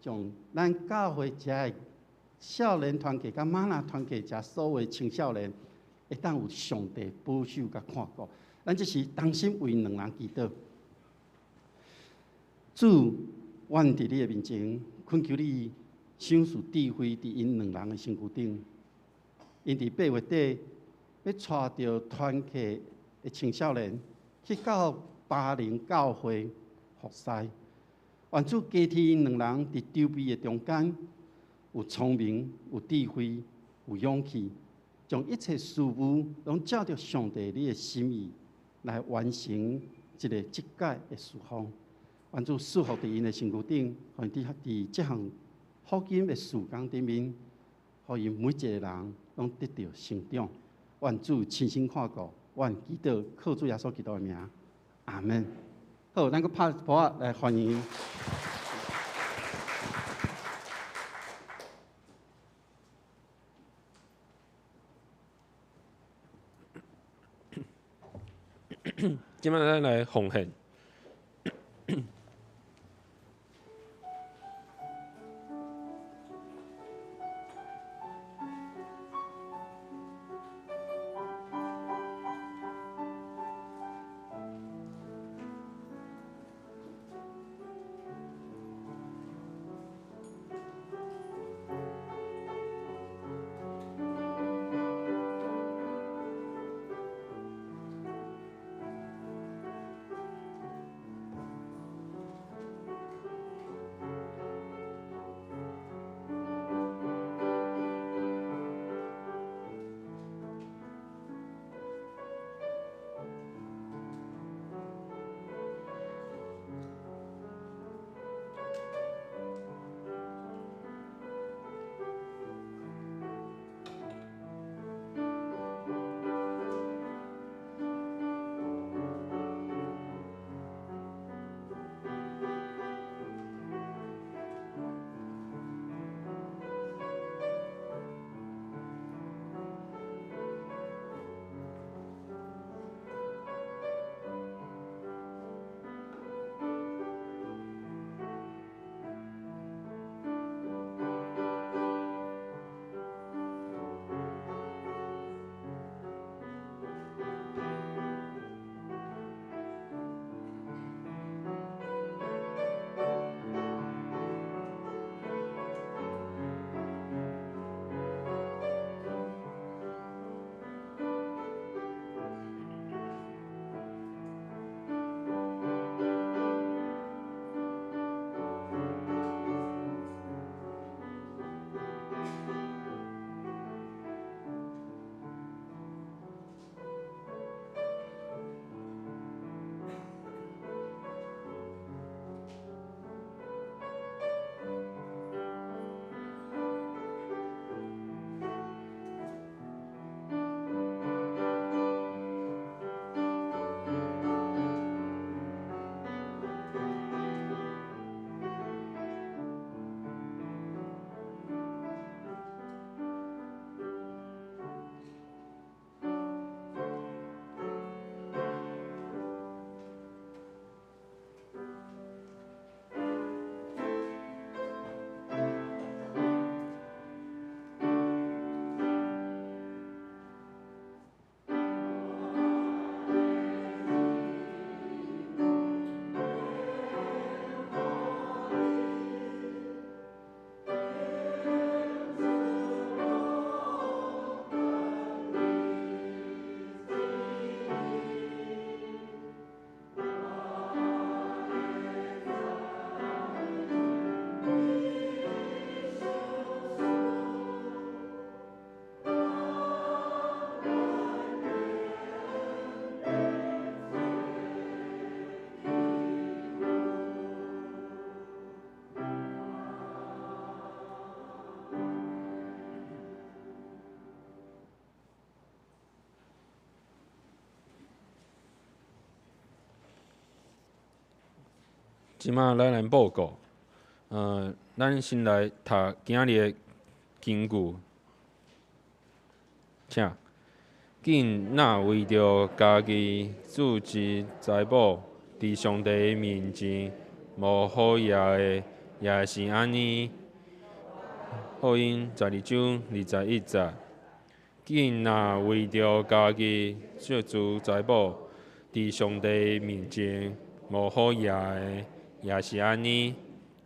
將咱教會遮的少年團契佮嗎哪團契遮所有的青少年，會當有上帝保守佮看顧。咱這時同心為兩人祈禱，主。阮佇你的面前，懇求你賞賜智慧佇𪜶兩人的身軀頂。𪜶佇8月底欲帶著團契的青少年去到巴林教會服侍。願主加添𪜶兩人佇籌備的中間，有聰明、有智慧、有勇氣，將將一切事物攏照著上帝你的心意來完成這个這屆的事奉。願主賜福佇𪜶的身軀頂，予𪜶佇這項福音的事工頂面，予𪜶每一个人攏得著成長。願主親身看顧，願祈禱靠主耶穌基督的名，阿門。好，咱閣拍噗仔來歡迎。這擺咱來奉獻。這擺咱來報告，咱先來讀今日的經句，請。囝若為著家己自資財寶，佇上帝面前無好額的，也是按呢。福音12章21節。囝若為著家己積聚財寶，佇上帝面前無好額的，也是按呢。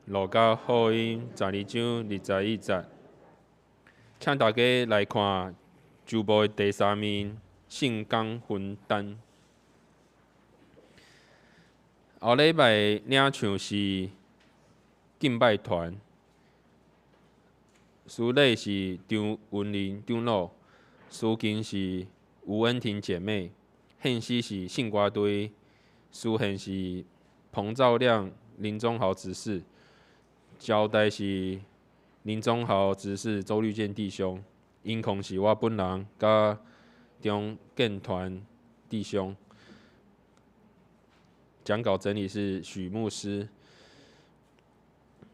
路加福音12章21節。請大家來看周報的第三面聖工分擔。後禮拜領唱是敬拜團，司禮是張文林長老，司琴是吴恩婷姐妹，献诗是圣歌队，司献是彭兆亮、林宗豪执事，招待是林宗豪执事、周绿建弟兄，音控是我本人佮中建团弟兄，讲稿整理是许牧师。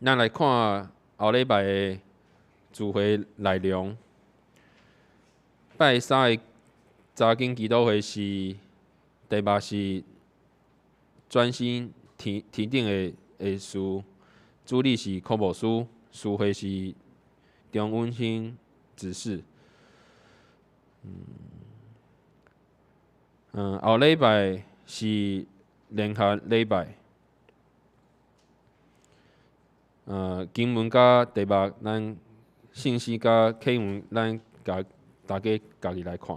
咱来看后礼拜的聚会内容。拜三的查经祈祷会是题目是专心天天顶的事，主理是柯牧师，司会是张温馨执事。后礼拜是联合礼拜。经文佮题目，咱信息佮启文，咱共大家家己来看。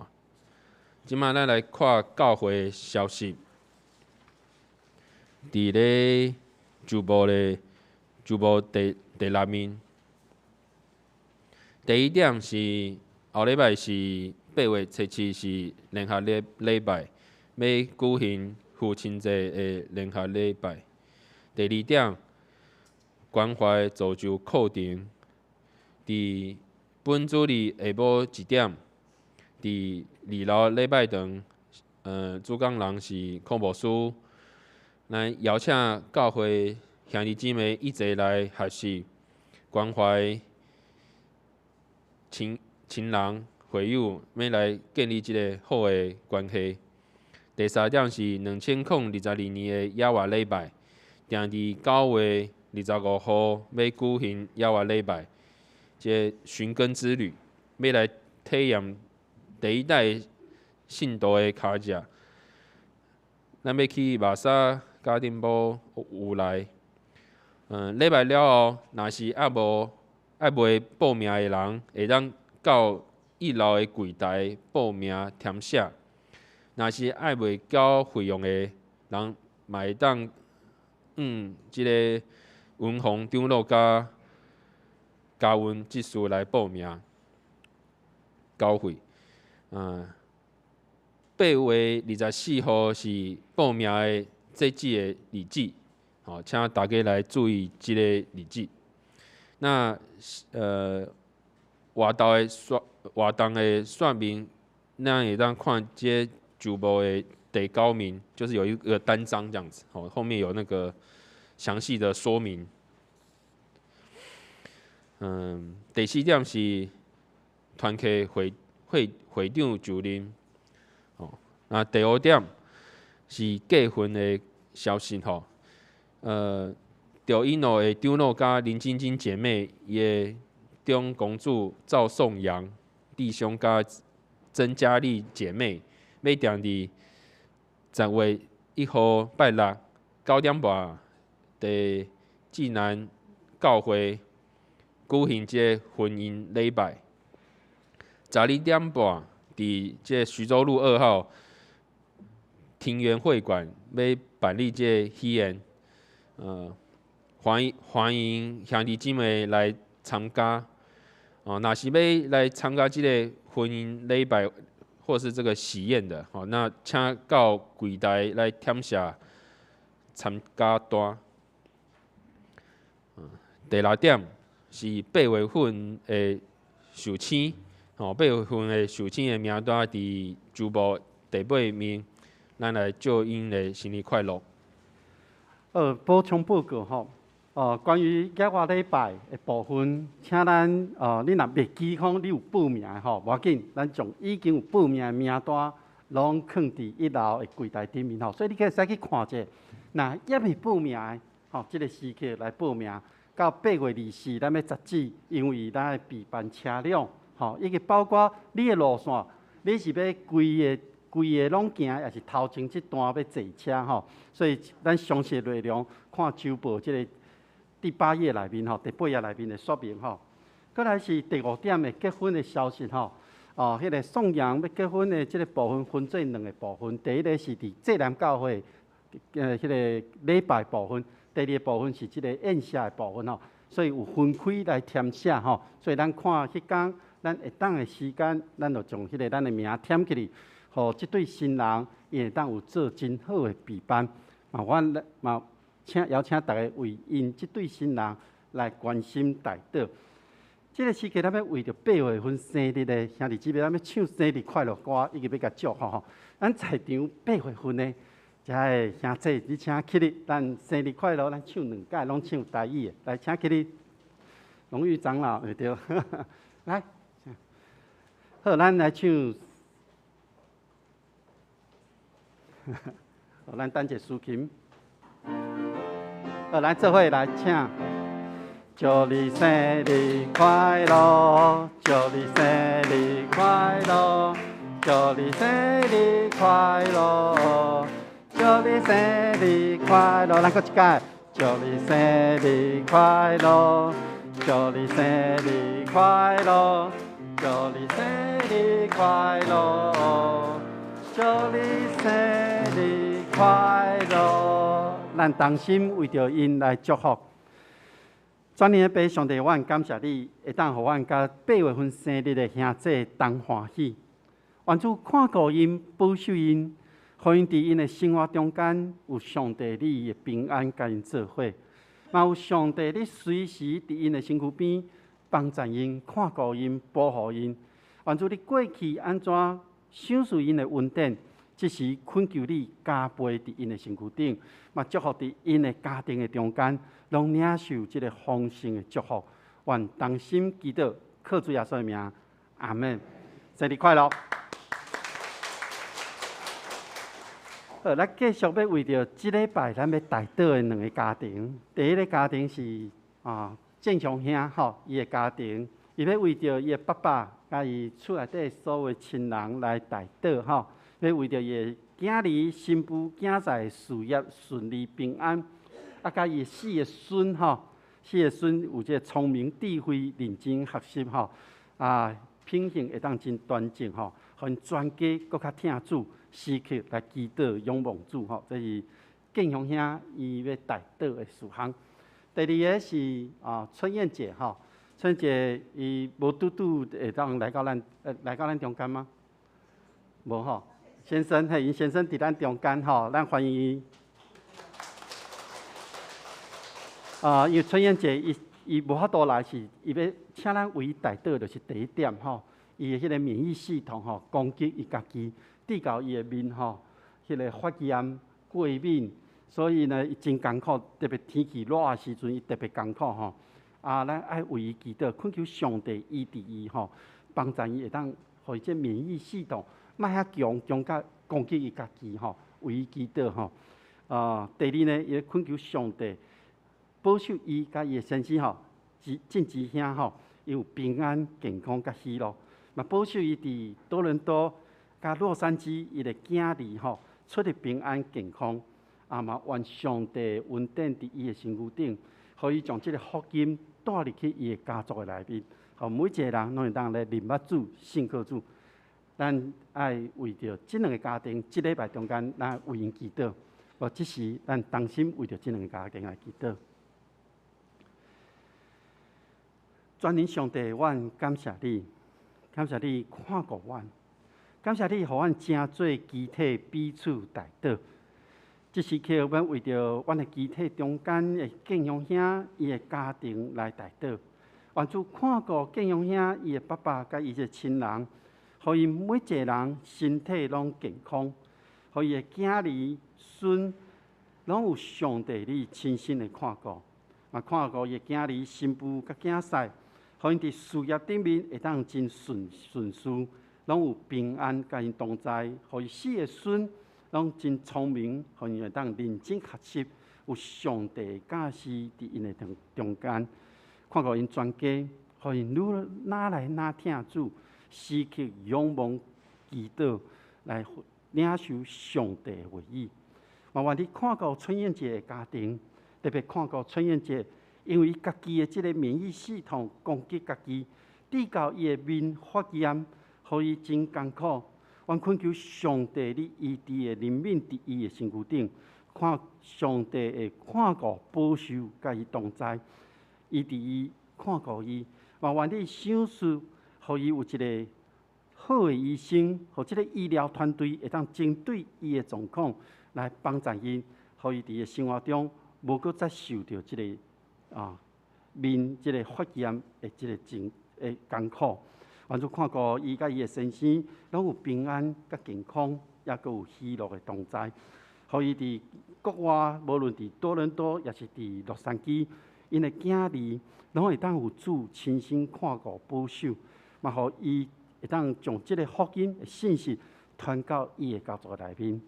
这摆咱来看教会消息。伫咧周报的周报第六面，第一点是后礼拜是8月7是联合礼拜，欲举行父亲节的联合礼拜。第二点，关怀造就课程，伫本主日下晡1点，伫二楼礼拜堂，主讲人是柯牧师。咱邀请教会兄弟姊妹一齐来学习关怀亲人、会友，欲来建立这个好的关系。第三点是2022年的野外礼拜，定伫9月25号欲举行野外礼拜，这个寻根之旅，欲来体验第一代信徒的跤迹。咱欲去马萨加丁堡有来，礼拜了后，若是犹未报名的人，会当到一楼的柜台报名填写。若是犹未交费用的人，嘛会当这个文宏长老佮嘉文执事来报名交费。8月24号是报名的截止的日子，好，请大家来注意这个日子。那活动的说明，咱会当看这周报的第九面，就是有一个单张这样子，好，后面有那个详细的说明。第四点是团契会长就任，哦，那第五点是结婚的消息吼，赵一诺的长老佮林晶晶姐妹，伊的长公主赵颂阳弟兄佮曾佳丽姐妹，欲定伫10月1号拜六9点半，伫济南教会举行这个婚姻礼拜。12点半，伫这徐州路2号庭园会馆欲办理这个喜宴，欢迎兄弟姊妹来参加。哦，若是欲来参加这个婚姻礼拜或是这个喜宴的，哦，那请到柜台来填写参加单。第六点是八月份的寿星，哦，八月份的寿星的名单伫周报第八面，咱来祝𪜶的生日快乐。补充报告吼，关于野外礼拜的部分，请咱你若袂记讲你有报名的吼，无要紧，咱将已经有报名的名单拢囥伫一楼的柜台顶面吼，所以你可以使去看者。若犹未报名的，吼，这个时刻来报名，到8月24，咱欲截止，因为咱爱备办车辆，吼，以及包括你的路线，你是欲规个规个拢行，抑是头前这段欲坐车吼，所以咱详细内容看周报这个第八页内面吼，第八页内面的说明吼。阁来是第五点的结婚的消息吼，哦，彼个宋阳欲结婚的这个部分分做两个部分，第一个是伫济南教会，彼个礼拜部分，第二个部分是这个宴席的部分吼，所以有分开来填写吼，所以咱看彼工咱咱會當的時間，咱就將彼个咱的名添起來，予這對新人𪜶會當有做真好的備辦。嘛，阮嘛請邀請逐家為𪜶這對新人來關心代禱。這个時刻，咱欲為著8月份生日的兄弟姊妹，咱欲唱生日快樂歌，以及欲共祝福吼。咱在場八月份的遮个兄弟，你請起立，咱生日快樂，咱唱兩擺，攏唱台語的，來請起立。榮譽長老，對，來，好，咱來唱。好，咱等一下司琴。好，咱做伙來唱。祝你生日快樂，祝你生日快樂，祝你生日快樂，祝你生日快樂。咱閣一擺，祝你生日快樂，祝你生日快樂，祝你生日快樂，祝你生日快樂。咱同心為著𪜶來祝福。全能的父上帝，阮感謝你，會當予阮佮8月份生日的兄弟同歡喜。願主看顧𪜶，保守𪜶，予𪜶佇𪜶的生活中間有上帝你的平安，共𪜶做伙。嘛有上帝你隨時佇𪜶的身軀邊幫助𪜶、看顧𪜶、保護𪜶。願主你過去按怎賞賜𪜶的恩典，這時懇求你加倍佇𪜶的身軀頂，嘛祝福佇𪜶的家庭的中間，攏領受這个豐盛的祝福。願同心祈禱，靠主耶穌的名，阿們。生日快樂！好，咱繼續欲為著這禮拜咱欲代禱的兩个家庭。第一个家庭是啊，鄭雄兄吼，伊的家庭，伊欲為著伊的爸爸佮伊厝內底所有親人來代禱吼，欲為著伊的囝兒、新婦、囝婿事業順利平安，啊，佮伊的四个孫吼，四个孫有這个聰明智慧、認真學習吼，啊，品行會當真端正吼，予𪜶全家閣較疼主，時刻來祈禱仰望主吼，這是建雄兄伊欲代禱的事項。第二个是啊，春燕姐吼，春燕姐伊無拄拄會當來到咱中間嗎？無吼，先生嘿，𪜶先生佇咱中間吼，咱歡迎伊。啊，因為春燕姐伊伊無法度來，是伊欲請咱為伊代禱，就是第一點吼，伊的彼个免疫系統吼攻擊伊家己，致到伊的面吼，彼个發炎過敏，所以呢，伊真艱苦，特別天氣熱的時陣，伊特別艱苦吼。啊，咱愛為伊祈禱，懇求上帝醫治伊吼，幫助伊會當予伊這免疫系統莫遐強，強甲攻擊伊家己吼，為伊祈禱吼。啊，第二呢，伊懇求上帝保守伊佮伊的先生吼，進之兄吼，伊有平安、健康佮喜樂。嘛保守伊佇多倫多佮洛杉磯伊的囝兒吼，出入平安健康。啊嘛願上帝恩典佇伊的身軀頂，予伊將這个福音帶入去伊的家族的內面，予每一个人攏會當來認捌主、信靠主。咱愛為著這兩个家庭，這禮拜中間，咱為𪜶祈禱。無，這時咱同心為著這兩个家庭來祈禱。全能上帝，阮感謝你，感謝你看顧阮，感謝你予阮成做肢體彼此代禱。這時刻，阮為著阮的肢體中間的建雄兄伊的家庭來代禱。願主看顧建雄兄伊的爸爸佮伊的親人，予𪜶每一个人身體攏健康，予伊的囝兒孫攏有上帝你親身的看顧，嘛看顧伊的囝兒新婦佮囝婿，予𪜶佇事業頂面會當真順順遂，攏有平安佮𪜶同在，予伊四个孫攏真聰明，予𪜶會當認真學習，有上帝教示佇𪜶的中中間，看顧𪜶全家，予𪜶愈愈來愈疼主，時刻仰望祈禱來領受上帝的話語。嘛願你看顧春燕姐的家庭，特別看顧春燕姐，因為伊家己的這个免疫系統攻擊家己，致到伊的面發炎，予伊真艱苦。阮懇求上帝，你醫治的憐憫佇伊的身軀頂，看上帝會看顧保守，佮伊同在，醫治伊，看顧伊。嘛願你賞賜，予伊有一个好的醫生，予這個醫療團隊會當針對伊的狀況來幫助伊，予伊佇個生活中無閣再受著這个面這个發炎的這个情的艱苦。願主看顧伊佮伊的先生，攏有平安佮健康，抑閣有喜樂的同在。予伊佇國外，無論佇多倫多，抑是佇洛杉磯，𪜶的囝兒攏會當有主親身看顧保守，嘛予伊會當將這个福音的信息傳到伊的家族內面。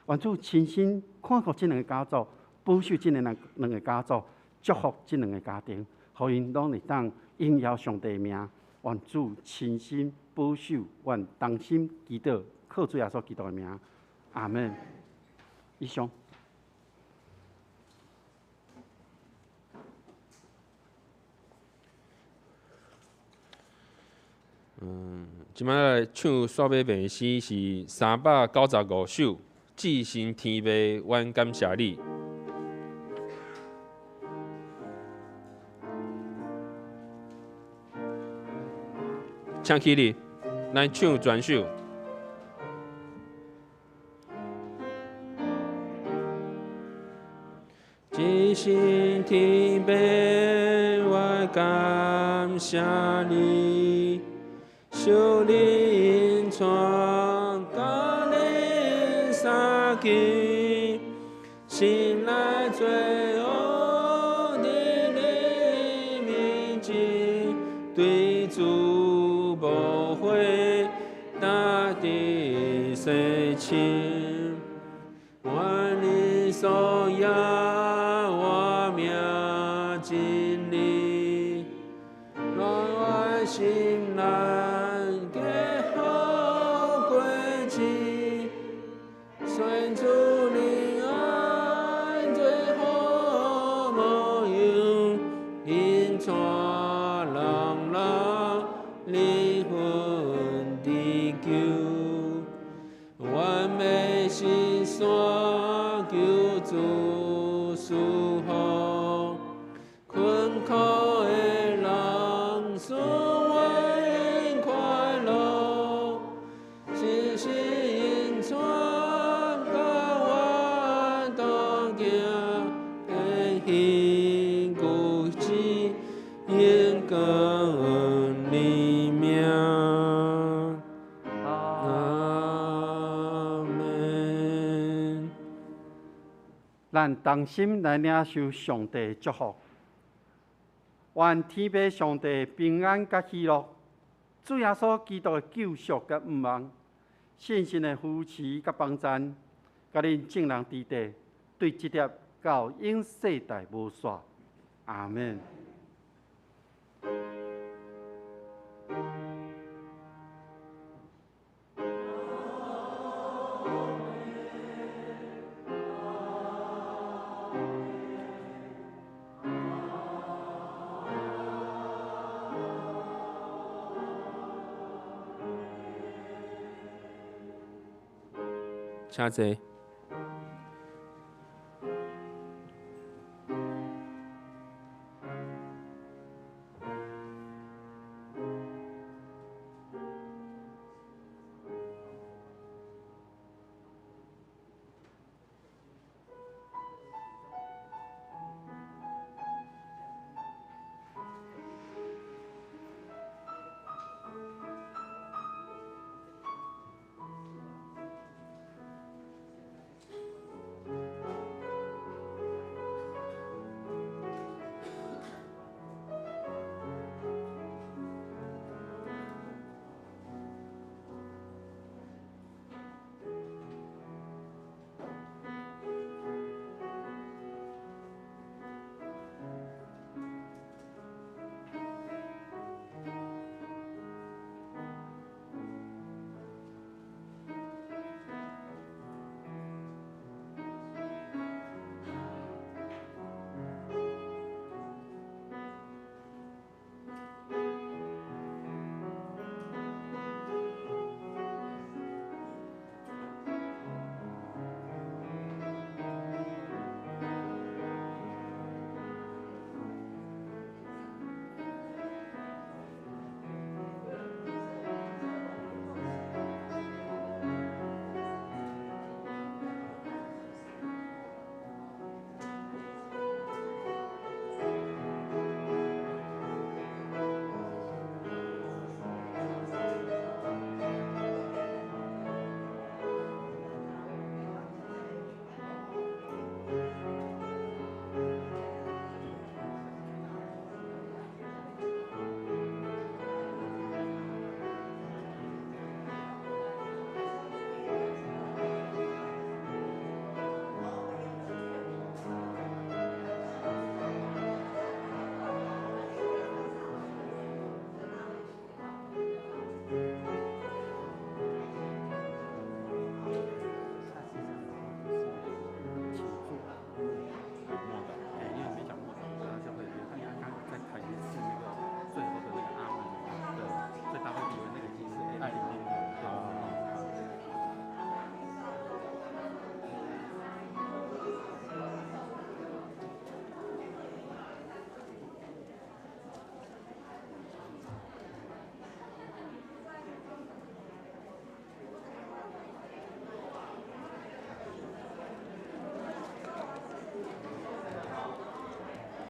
願主親身看顧這兩個家族，保守這兩個家族，祝福這兩個家庭，予𪜶攏會當榮耀上帝的名。願主親身保守，願同心祈禱，靠主耶穌基督的名，阿門。以上。這擺來唱煞尾病詩是395首，至神天父，阮感謝你。請起立，咱唱全首。至神天父，我感謝你，受你恩帶，甲恁相見，心內罪惡佇你面前，對主無悔，大地洗清，願你所要我命真理，讓我心內加好過日，宣主你愛最好模樣，引帶人人靈魂得救，願欲是山求主賜福，困苦的人賜阮快樂，真心引帶甲我同行，天行古迹，永光你名。阿門。咱同心來領受上帝的祝福，願天父上帝平安佮喜樂，主耶穌基督的救贖佮盼望，聖神的扶持佮幫贊，佮恁眾人佇底，對這粒到永世代無煞。阿門。請坐。